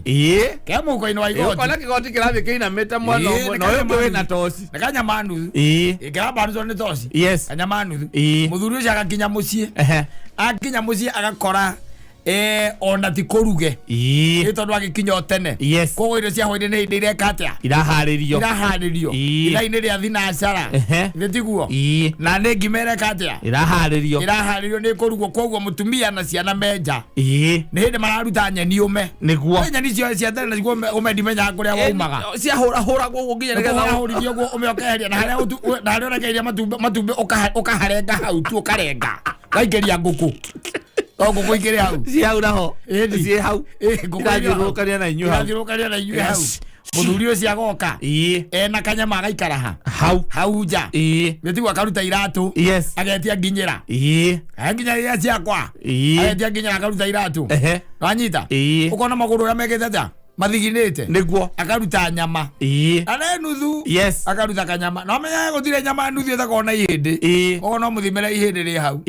ke mũhuko-inĩ wa igoti. Ũkona kĩgoti kĩrathiĩ kĩinamĩte mwena ũmwe na ũyũ ũngĩ wĩna toci. Nĩ kanyama nuthu. Ĩkĩramba nuthu nĩ toci. Kanyama nuthu. Mũthuri ũcio agakinya mũciĩ, akinya mũciĩ agakora ona ti kũruge, nĩ tondũ agĩkinya o tene. Koguo irio cia hwainĩ nĩ hĩndĩ ireka atĩa? Iraharĩrio. Iraharĩrio. Ithaa-inĩ rĩa thinacara. Nĩ tiguo? Na nĩ ngima ĩreka atĩa? Iraharĩrio. Iraharĩrio, nĩ kũrugwo. Koguo mũtumia na ciana menja nĩ hĩndĩ mararuta nyeni ũme. Nyeni cio cia tene nacio ũme ndimenyaga kũrĩa waumaga. Ciahũrahũragwo ũguo nginya nĩgetha Hũrithio ũguo ũme ũkeheria, na harĩa na harĩa ũrekereiria matumbĩ, matumbĩ ũkaharenga hau tu, ũkarenga ũgaikĩria ngũkũ, o ngũkũ ikĩrĩ hau. Ciĩ hau naho. Ciĩ hau. Ngũkũ irĩ hau. Irathiũrũrũkania na inyuĩ hau. Irathiũrũrũkania na inyuĩ hau. Mũthuri ũcio agoka ena kanyama, agaikara ha? Hau. Hau nja. Gĩtigwo akaruta iratũ, agetia nginyĩra, nginya iria ciakwa. Agetia nginyĩra, akaruta iratũ. Wanyita? Ũkona magũrũ ũrĩa mekĩte atĩa, mathiginĩte. Akaruta nyama na nĩ nuthu. Akaruta kanyama, na ũmenye gũtirĩ nyama nuthu ĩtakorwo na ihĩndĩ. Koguo no mũthimĩre ihĩndĩ rĩ hau.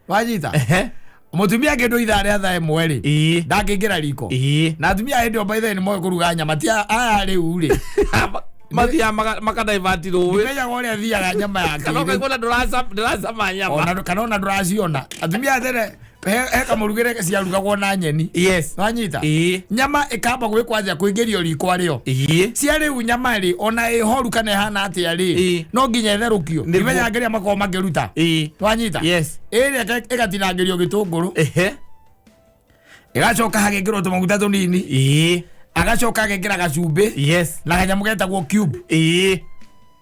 Wanyita? Mũtumia kĩndũ ithaa rĩa thaa 1 rĩ, ndangĩingĩra riko. Na atumia hĩndĩ ĩyo by the way nĩ moĩ kũruga nyama, ti aya rĩu rĩ. Mathiaga makadaivati rũĩ. Ndimenyaga ũrĩa thiaga nyama ya Kana kĩrĩu. ũkaigua ndũracama nyama. Ona kana ona ndũraciona. Atumia a tene he kamũrugĩre ciarugagwo na nyeni. Wanyita? Nyama ĩkamba gwĩkwo atĩa? Kũingĩrio riko arĩo. Cia rĩu nyama rĩ, ona ĩhoru kana ĩhana atĩa rĩ, no nginya ĩtherũkio. Ndimenyaga kĩrĩa makoragwo makĩruta. Wanyita? Ĩrĩa ĩgatinangĩrio gĩtũngũrũ, ĩgacoka hagekĩrwo tũmaguta tũnini, agacoka agekĩra gacumbĩ na kanyamũ getagwo cube.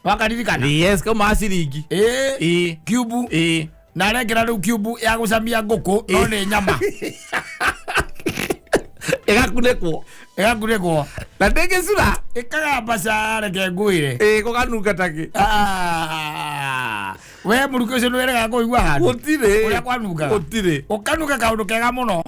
Wakaririkana? Yes, kauma ciringi. Cube. Na arekĩra rĩu cube ya gũcamia ngũkũ, no nĩ nyama. Ĩgakunĩkwo. Ĩgakunĩkwo. Na ndĩngĩcura. Ĩkagamba ca, reke ngwĩre. Kũganunga takĩ. Ah, we mũrukĩ ũcio nĩ werega kũigua handũ Gũtirĩ. ũrĩa kwanungaga? Gũtirĩ. Ũkanuka kaũndũ kega mũno.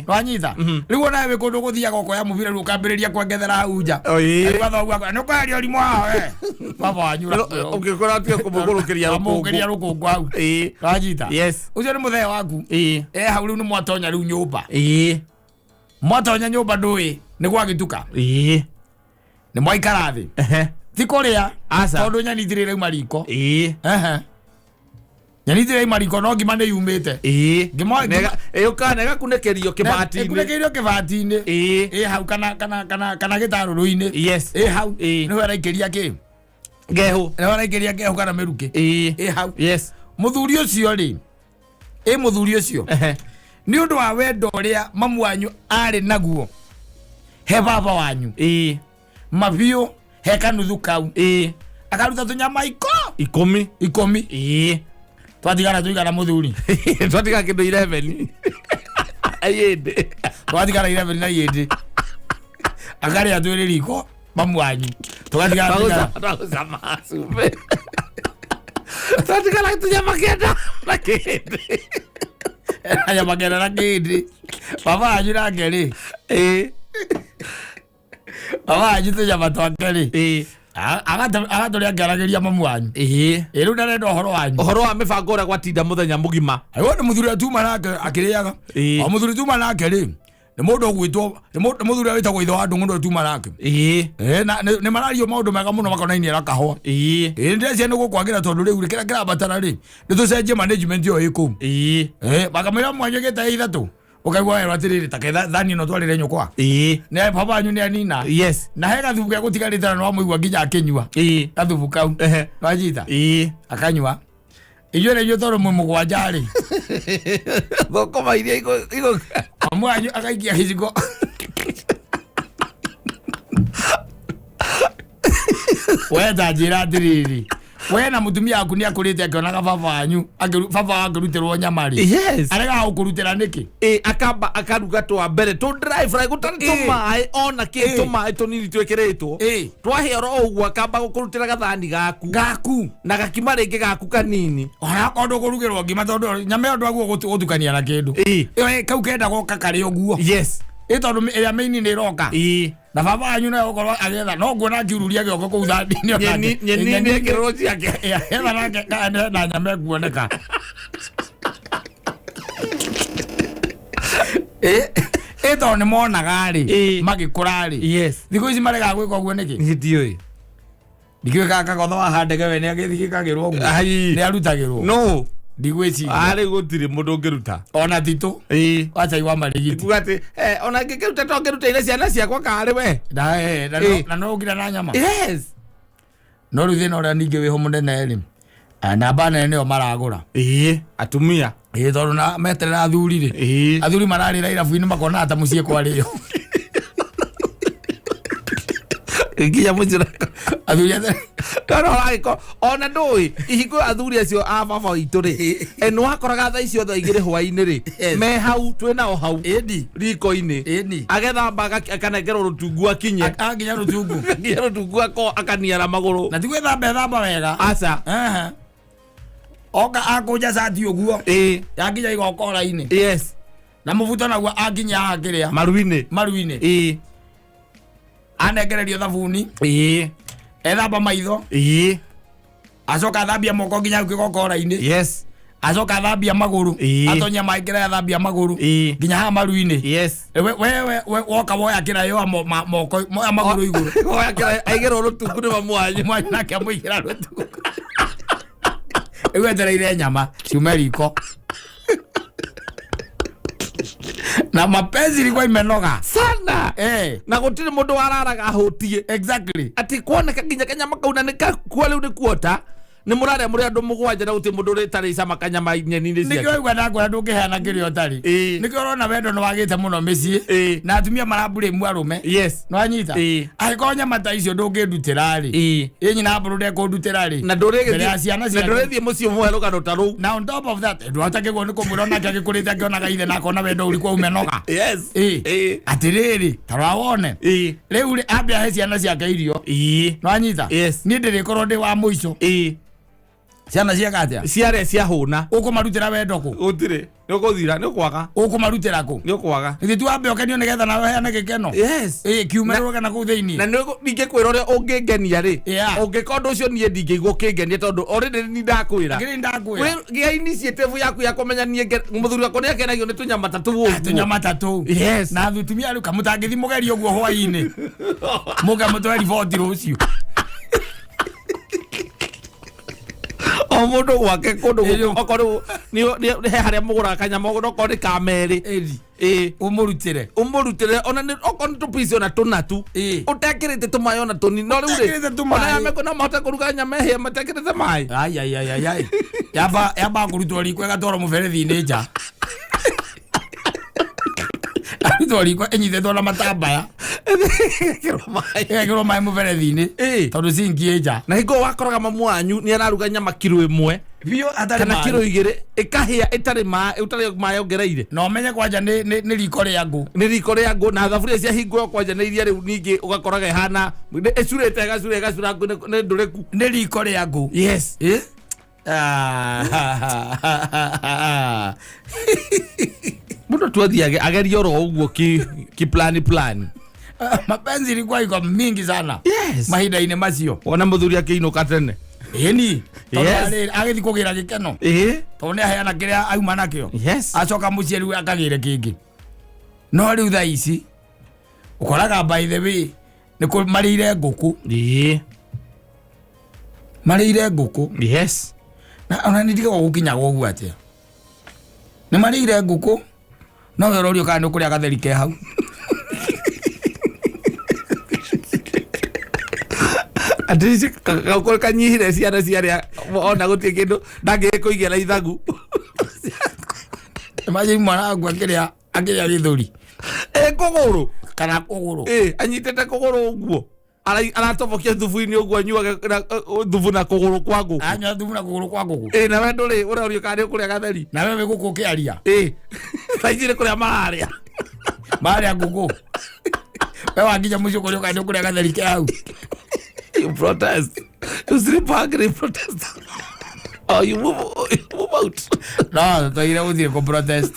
Nwanyita? Rĩu onawe wĩ kũndũ gũthiaga ũkoya mũbira, rĩu ũkambĩrĩria kwengethera hau nja. O, ĩĩ. Rĩu wathoguo akwĩra, nĩ ũkweheria ũrimũ haha we baba wanyu. Ũngĩkora tige kũmũgũrũkĩria. Amũkĩria rũkũngũ hau. Nwanyita? Yes. Ũcio nĩ mũthee waku. E hau rĩu nĩ mwatonya rĩu nyũmba. Mwatonya nyũmba, ndũĩ nĩ gwagĩtuka. Nĩ mwaikara thĩ, ti kũrĩa. Aca. Tondũ nyeni itirĩ irauma riko. Ehe. Nyeni itirĩ irauma riko, no ngima nĩ yumĩte. Ĩũkaga na ĩgakunĩkĩrio kĩbati-inĩ. Ĩkunĩkĩirio kĩbati-inĩ. Ĩ hau kana gĩtarũrũ-inĩ. Ĩ hau. Nĩho araikĩria kĩ? Ngehũ. Nĩho araikĩria ngehũ kana mĩrukĩ. Ĩ hau. Mũthuri ũcio rĩ, ĩ mũthuri ũcio, nĩ ũndũ wa wendo ũrĩa mamu wanyu arĩ naguo he baba wanyu, mabiũ he kanuthu kau, akaruta tũnyama iko 10. 10. Twatigana tũigana, mũthuri? Twatiga kĩndũ 11 ayĩndĩ. Twatigana 11 na yĩndĩ akarĩa twĩrĩ riko. Mamu wanyu tũgatigara Twagũcama cumbĩ. Twatigara tũnyama kenda na kĩndĩ. Nyama kenda na kĩndĩ. Baba wanyu nake rĩ, baba wanyu tũnyama twake rĩ, agatũrĩa akĩaragĩria mamu wanyu. Ĩ rĩu ndarenda ũhoro wanyu. Ũhoro wa mĩbango ũrĩa gwatinda mũthenya mũgima. Aiwa nĩ mũthuri ũrĩa tuma nake akĩrĩaga. O mũthuri tuma nake rĩ, nĩ mũndũ ũgwĩtwo nĩ mũthuri ũrĩa wĩtagwo ithe wa ndũng'ũ nĩwe tuma nake. Na nĩ marario maũndũ mega mũno makonainie na kahũa. Ndĩreciria nĩ gũkwagĩra tondũ rĩu kĩrĩa kĩrabatara rĩ, nĩ tũcenjie management ĩyo ĩ kũu. Makamwĩra mwanyu ĩgĩte ithatũ. Ũkaigua werwo atĩrĩrĩ, ta ketha thani ĩno twarĩre nyũkwa. Nĩ baba wanyu nĩ anina. Na he gathubu ge gũtigarĩte na nĩwamũigua nginya akĩnyua. Gathubu kau. Nwanyita? Akanyua. Inyuĩ na inyuĩ tondũ mwĩ mũgwanja rĩ. Thũkũma iria igũ Mamu wanyu akaikia gĩciko. We ta njĩra atĩrĩrĩ, we na mũtumia waku nĩ akũrĩte akĩonaga baba wanyu, baba wanyu akĩrutĩrwo nyama rĩ. Aregaga gũkũrutĩra nĩkĩ? Akamba akaruga twa mbere tũ dry fry gũtarĩ tũmaĩ ona kĩ tũmaĩ tũnini twĩkĩrĩtwo. Twahĩa oro ũguo akamba gũkũrutĩra gathani gaku. Gaku. Na gakima rĩngĩ gaku kanini. Ona okorwo ndũkũrugĩrwo ngima tondũ nyama ĩyo ndwaguo gũtukania na kĩndũ. Ĩyo kau kenda goka karĩ ũguo. Tondũ ĩrĩa mĩini nĩ ĩroka. Na baba wanyu nawe ũkorwo agĩetha, no nguona akiururia gĩoko kũu thani-inĩ onake. Nyeni Nyeni nĩ ekĩrĩrwo ciake. Etha nake, na nyama ĩkuoneka. Tondũ nĩ monaga rĩ, magĩkũra rĩ. Thikũ ici maregaga gwĩka ũguo nĩkĩ? Niĩ ndiũĩ. Ndikĩũĩ kana Kagotho wa Handege we nĩ agĩthikagĩrwo ũguo. Ai. Nĩ arutagĩrwo. No. Ndigwĩciria. Arĩ gũtirĩ mũndũ ũngĩruta. Ona titũ. Wa cai wa marigiti. Kuga atĩ, ona ngĩkĩruta to ngĩrutĩire ciana ciakwa karĩ we. Na, na no ũngira na nyama. No rĩu thĩna ũrĩa ningĩ wĩho mũnene rĩ, namba nene nĩyo maragũra. Atumia. Tondũ na meterera athuri rĩ. Athuri mararĩra irabu-inĩ makona ta mũciĩ kwarĩo. Nginya mũciĩ. Athuri athe- Tondũ ũragĩkorwo, ona ndũĩ, ihingo athuri acio a baba witũ rĩ, nĩ wakoraga thaa icio thaa igĩrĩ hwaĩ-inĩ rĩ, me hau, twĩ nao hau. Riko-inĩ. Agethamba akanengerwo rũtungu akinye. Akinye rũtungu. Akinye rũtungu akaniara magũrũ. Na ti gwĩthamba ethamba wega. Aca. Oka akũnja cati ũguo. Yakinya igokora-inĩ. Na mũbuto naguo akinya haha kĩrĩa. Maru-inĩ. Maru-inĩ. Anengererio thabuni. Ethamba maitho. Acoka athambia moko nginya hau kĩgokora-inĩ. Acoka athambia magũrũ. Atonya maĩ kĩraya athambia magũrũ. Nginya haha maru-inĩ. We woka woya kĩraĩ wa moko, moya magũrũ igũrũ. Woya kĩraĩ, aigĩrwo rũtungu nĩ mamu wanyu. Mwanyu nake amũigĩra rũtungu. Rĩu etereire nyama ciume riko. Na mapenzi ilikuwa imenoga sana. Na gũtirĩ mũndũ wararaga ahũtie. Atĩ kuoneka nginya kanyama kau na nĩ kakua rĩu nĩ kuota. Nĩ mũrarĩa mũrĩ andũ mũgwanja na gũtirĩ mũndũ ũrĩtarĩ cama kanyama nyeni-inĩ ciake. Nĩkĩo waigua ndakwĩra ndũngĩheana kĩrĩa ũtarĩ. Nĩkĩo ũrona wendo nĩ wagĩte mũno mĩciĩ. Na atumia marambũrĩmu arũme. Nĩwanyita? Angĩkorwo nyama ta icio ndũngĩndutĩra rĩ. Ĩ nyina mbũrũ ndekũndutĩra rĩ. Na ndũrĩgĩthiĩ Mbere ya ciana na ciake. ndũrĩthiĩ mũciĩ ũmũhe rũgano ta rũu. Na on top of that, ndwatagĩrwo nĩ kũmwĩra onake agĩkũrĩte akĩonaga ithe na akona wendo ũrĩkũ umenoga. Atĩrĩrĩ, ta rora wone. Rĩu rĩ, ambe ahe ciana ciake irio. Nĩwanyita? Niĩ ndĩrĩkorwo ndĩ wa mũico. Ciana cieka atĩa? Ciarĩa ciahũna. Ũkũmarutĩra wendo kũ? Gũtirĩ. Nĩ ũkũthira, nĩ ũkwaga. Ũkũmarutĩra kũ? Nĩ ũkwaga. Githĩ ti wambe ũkenio nĩgetha nawe ũheane gĩkeno? Kiumĩrĩrwo na kũu thĩinĩ. Na nĩ ningĩkwĩra ũrĩa ũngĩngenia rĩ. Ũngĩka ũndũ ũcio niĩ ndingĩigua ũkĩngenia tondũ already nĩ ndakwĩra. Ngĩrĩ ndakwĩra. Wĩ gĩa initiative yaku ya kũmenya niĩ mũthuri wakwa nĩ akenagio nĩ tũnyama ta tũu ũguo. Tũnyama ta tũu. Na atumia rĩu kamũtangĩthi mũgerie ũguo hwaĩ-inĩ. Mũke mũtwe riboti rũciũ. O mũndũ gwake kũndũ okorwo nĩ he harĩa mũgũraga kanyama ũguo, okorwo nĩ ka merĩ. Ũmũrutĩre. Ũmũrutĩre, ona nĩ, okorwo nĩ tũpici ona tũna tu. Ũtekĩrĩte tũmaĩ ona tũnini. No rĩu rĩ, Ũtekĩrĩte tũmaĩ. ona ya meko no mahote kũruga nyama ĩhĩe matekĩrĩte maĩ. Ai, ai, ai, ai, ai. Yamba kũrutwo riko ĩgatwarwo mũberethi-inĩ nja. Arutwo riko ĩnyitĩtwo na matambaya. Ĩgekĩrwo maĩ. Ĩgekĩrwo maĩ mũberethi-inĩ. Tondũ sinki ĩ nja. Na hingo wakoraga mamu wanyu nĩ araruga nyama kiro ĩmwe. Biũ hatarĩ Kana maĩ. kiro 2 ĩkahĩa ĩtarĩ maĩ, ũtarĩ maĩ ongereire. Na ũmenye kwanja nĩ riko rĩa ngũ. Nĩ riko rĩa ngũ na thaburia ciahingũrwo kwanja nĩ iria rĩu ningĩ ũgakoraga ĩhana ĩcurĩte ĩgacura ĩgacura ngũ nĩ ndũrĩku. Nĩ riko rĩa ngũ. Yes. Eh? Mũndũ tu athiage agerie oro ũguo ki plani plani. Mapenzi ilikuwa iko mingi sana. Yes. Mahinda-inĩ macio. Wona mũthuri akĩinũka tene. Ĩni. Tondũ Yes. agĩthiĩ kũgĩra gĩkeno. Ĩĩ. Tondũ nĩ aheana kĩrĩa auma nakĩo. Yes. Acoka mũciĩ rĩu akagĩre kĩngĩ. No rĩu thaa ici ũkoraga by the way nĩ marĩire ngũkũ. Ĩĩ. Marĩire ngũkũ. Yes. Na ona nĩ ndigagwo gũkinyaga ũguo atĩa. Nĩ marĩire ngũkũ no we ũrorio kana nĩ ũkũrĩa gatheri ke hau. Atĩ gakorwo kanyihire ciana ciarĩa ona gũtirĩ kĩndũ ndangĩkũigĩra ithagu. Imagine mwana waku akĩrĩa gĩthũri. Ĩ kũgũrũ. Kana kũgũrũ. Ĩ anyitĩte kũgũrũ ũguo. Aratobokia thubu-inĩ ũguo anyuage thubu na kũgũrũ kwa ngũkũ. Anyua thubu na kũgũrũ kwa ngũkũ. Ĩ na we ndũrĩ ũrorio kana nĩ ũkũrĩa gatheri. Na we wĩ gũkũ ũkĩaria. Ĩ thaa ici nĩ kũrĩa mararĩa. Marĩa ngũkũ. We wakinya mũciĩ ũkorio kana nĩ ũkũrĩa gatheri ke hau. You protest. You sleep hungry, protest. Or you move out. No, twaire gũthiĩ kũ protest.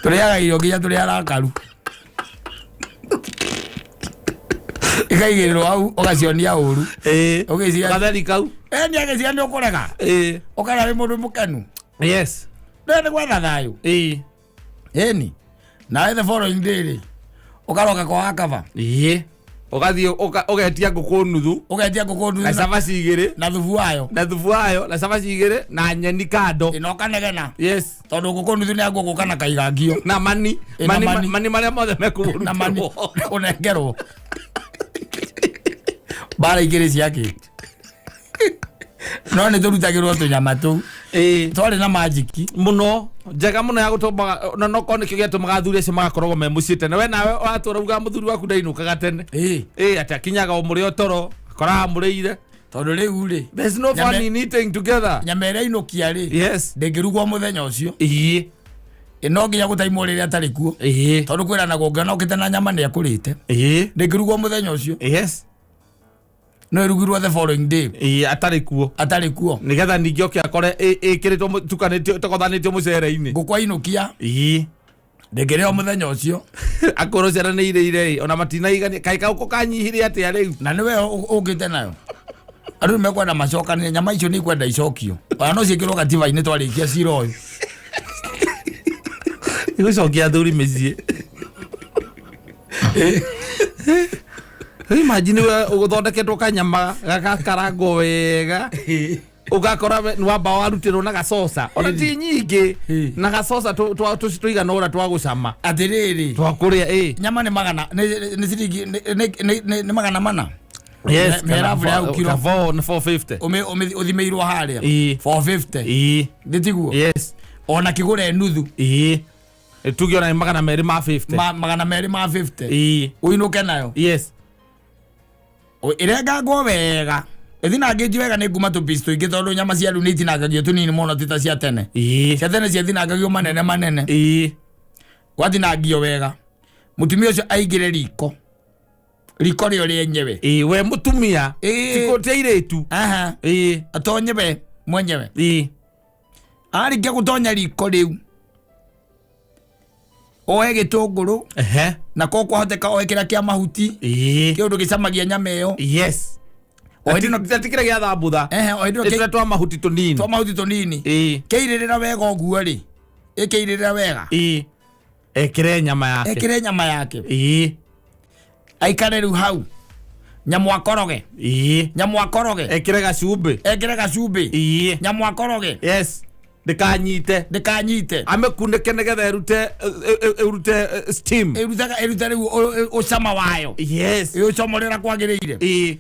Tũrĩaga irio nginya tũrĩ arakaru. Ikaigĩrĩrwo hau ũgacionia ũru. Ĩ. Ũgĩciria Gatheri kau. Ĩ nĩ agĩciria nĩ ũkũrega. Ĩ. Ũkara wĩ mũndũ mũkenu. Yes. Ndĩrenda nĩ gwetha thayũ. Ĩ. Ĩni. Nawe the following day rĩ ũkaroka kwa wakaba. Ĩ. Ũgathiĩ ũgetia ngũkũ nuthu. Ũgetia ngũkũ nuthu Na cabaci 2. Na thubu wayo. Na thubu wayo na cabaci 2 na nyeni kando. Ĩ na ũkanegena. Yes. Tondũ ngũkũ nuthu nĩ ya gũka na kaigangio. Na mani. Mani Mani marĩa mothe mekũgũrũkĩrwo. Na mani ũnengerwo. Mbara igĩrĩ ciake. No nĩ tũrutagĩrwo tũnyama tũu. Ĩ. Twarĩ na majiki. Mũno. Njega mũno ya gũtũmaga na no korwo nĩkĩo gĩatũmaga athuri acio magakoragwo me mũciĩ tene. We nawe watũra ugaga mũthuri waku ndainũkaga tene. Ĩ. Ĩ atĩ akinyaga o mũrĩ o toro akoraga mũrĩire. Tondũ rĩu rĩ. There's no fun in eating together. Nyama ĩrĩa inũkia rĩ. Yes. Ndĩngĩrugwo mũthenya ũcio. Ĩ. Ĩ no nginya gũtaimwo rĩrĩa atarĩ kuo. Ĩ. Tondũ kwĩrana ũngĩona ũkĩte na nyama nĩ akũrĩte. Ĩ. Ndĩngĩrugwo mũthenya ũcio. Yes. No ĩrugirwo the following day. Ĩ atarĩ kuo. Atarĩ kuo. Nĩgetha ningĩ oke akore ĩkĩrĩtwo tukanĩtio tokothanĩtio mũcere-inĩ. Ngũkũ ainũkia. Ĩ. Ndĩngĩrĩo mũthenya ũcio. Akorwo ciana nĩ irĩire ĩ ona matinaigania kaĩ kaũkũ kanyihire atĩa rĩu. Na nĩwe ũkĩte nayo. Andũ nĩ mekwenda macokanĩre nyama icio nĩ ikwenda icokio. Ona no ciĩkĩrwo gatiba-inĩ twarĩkia cira ũyũ. Igũcokia athuri mĩciĩ. Imagine we ũthondeketwo kanyama gagakarangwo wega. Ũgakora nĩ wamba warutĩrwo na gacoca. Ona ti nyingĩ na gacoca tũigana ũra twa gũcama. Atĩrĩrĩ. Twa kũrĩa ĩ. Nyama nĩ magana nĩ ciringi nĩ 400. Yes, Mĩrabu ya kiro. 450. Ũthimĩirwo harĩa. Ĩ. 450. Ĩ. Nĩ tiguo? Yes. Ona kĩgũre nuthu. Ĩ. Tuge ona nĩ 250. 250. Ĩ. Ũinũke nayo. Yes. Ĩrengangwo wega. Ĩthinangĩtio wega nĩ nguma tũpiece tũingĩ tondũ nyama cia rĩu nĩ itinangagio tũnini mũno ti ta cia tene. Ĩ. Cia tene ciathinangagio manene manene. Ĩ. Gwatinangio wega. Mũtumia ũcio aingĩre riko. Riko rĩo rĩenyewe. Ĩ we mũtumia. Ĩ. Ti airĩtu. Aha. Ĩ. Atonye we mwenyewe. Ĩ. Arĩkia gũtonya riko rĩu. Oe gĩtũngũrũ. Ehe. Na ko kwahoteka oe kĩrĩa kĩa mahuti. Ĩ. Kĩũndũ gĩcamagia nyama ĩyo. Yes. O hĩndĩ ĩno ti kĩrĩa gĩa thambutha. Ehe, o hĩndĩ ĩno twa mahuti tũnini. Twa mahuti tũnini. Ĩ. Kĩirĩrĩra wega ũguo rĩ. Ĩkĩirĩrĩra wega. Ĩ. Ekĩre nyama yake. Ekĩre nyama yake. Ĩ. Aikare rĩu hau. Nyamũ akoroge. Ĩ. Nyamũ akoroge. Ekĩre gacumbĩ. Ekĩre gacumbĩ. Ĩ. Nyamũ akoroge. Yes. Ndĩkanyite. Ndĩkanyite. Amĩkunĩke nĩgetha ĩrute steam. Ĩrute rĩu ũcama wayo. Yes. Ĩũcomorera kwagĩrĩire. Ĩ.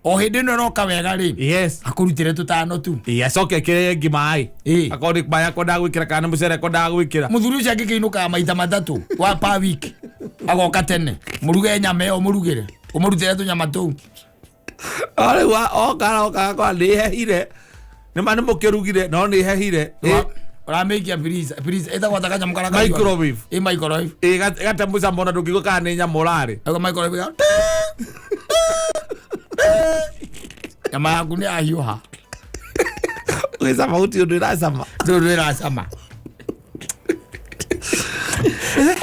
O hĩndĩ ĩno ĩroka wega rĩ. Yes. Akũrutĩre tũtano tu. Ĩ acoke ekĩre ĩngĩ maĩ. Ĩ. Akorwo nĩ maĩ akwendaga gwĩkĩra kana nĩ mũcere akwendaga gwĩkĩra. Mũthuri ũcio angĩkĩinũkaga maita matatũ wa per week. Agoka tene. Mũruge nyama ĩyo mũrugĩre. Ũmũrutĩre tũnyama tũu. O rĩu oka oka akora nĩ hehire. Nĩ ma nĩ mũkĩrugire no nĩ hehire. Ũramĩikia freezer, freezer ĩtagwo atĩa kanyamũ karĩa kahiũhaga? Microwave. Ĩ microwave. Ĩ gate mũcamo na ndũngĩigua kana nĩ nyama ũrarĩ. Ĩgo microwave nyama yaku nĩ yahiũha. Ũgĩcama gũtirĩ ũndũ ĩracama. Ndũrĩ ũndũ ĩracama.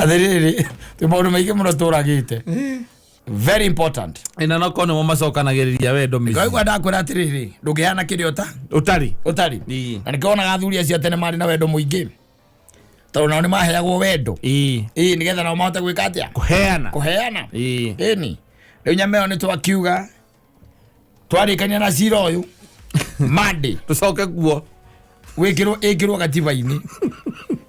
Atĩrĩrĩ, twĩ maũndũ maingĩ mũno tũragĩte. Very important. Ĩna no korwo nĩmo macokanagĩrĩria wendo mĩciĩ. Ngaigua ndakwĩra atĩrĩrĩ, ndũngĩheana kĩrĩa ũta Ũtarĩ. Ũtarĩ. Ĩĩ. Na nĩkĩo wonaga athuri acio a tene marĩ na wendo mũingĩ, tondũ nao nĩ maheagwo wendo. Ĩĩ. Ĩĩ, nĩgetha nao mahote gwĩka atĩa? Kũheana. Kũheana. Ĩĩ. Ĩni rĩu nyama ĩyo nĩ twakiuga twarĩkania na cira ũyũ Monday. Tũcoke kuo. Wĩkĩrwo, ĩkĩrwo gatiba-inĩ,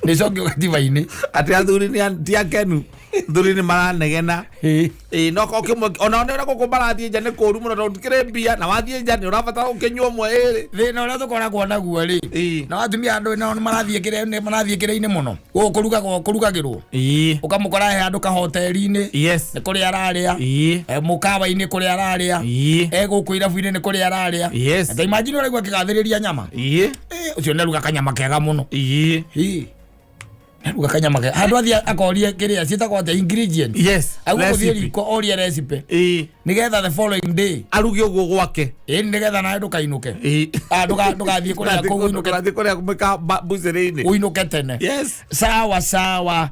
nĩcokio gatiba-inĩ. Atĩ athuri nĩ ti akenu, athuri nĩ maranegena. Ĩĩ, no korwo kĩmwe ona nĩ ũrĩa gũkũ marathiĩ nja nĩ kũru mũno tondũ ndikĩrĩ mbia na wathiĩ nja nĩ ũrabatara gũkĩnyua ũmwe ĩrĩ. Thĩna ũrĩa tũkoragwo naguo rĩ, Ĩĩ. na atumia andũ nao nĩ marathiĩ kĩrĩa, nĩ marathiĩ kĩrĩa-inĩ mũno gũkũ kũrugagwo, kũrugagĩrwo. Ũkamũkora he handũ kahoteri-inĩ, nĩ kũrĩa ararĩa. Mũkawa-inĩ kũrĩa ararĩa. E gũkũ irabu-inĩ nĩ kũrĩa ararĩa. Ta imagine ũraigua akĩgathĩrĩria nyama. Ũcio nĩaruga kanyama kega mũno. Ĩ. Nĩaruga kanyama kega handũ athiĩ akorie kĩrĩa ciĩtagwo atĩa, ingredient. Aigua gũthiĩ Recipe. riko orie recipe nĩgetha the following day Aruge ũguo gwake. Ĩ, nĩgetha nawe ndũkainũke. Ah, ndũgathiĩ kũrĩa kũu ũinũke. Ndũgathiĩ kũrĩa mbucĩrĩ-inĩ. Ũinũke tene. Yes. Sawa sawa.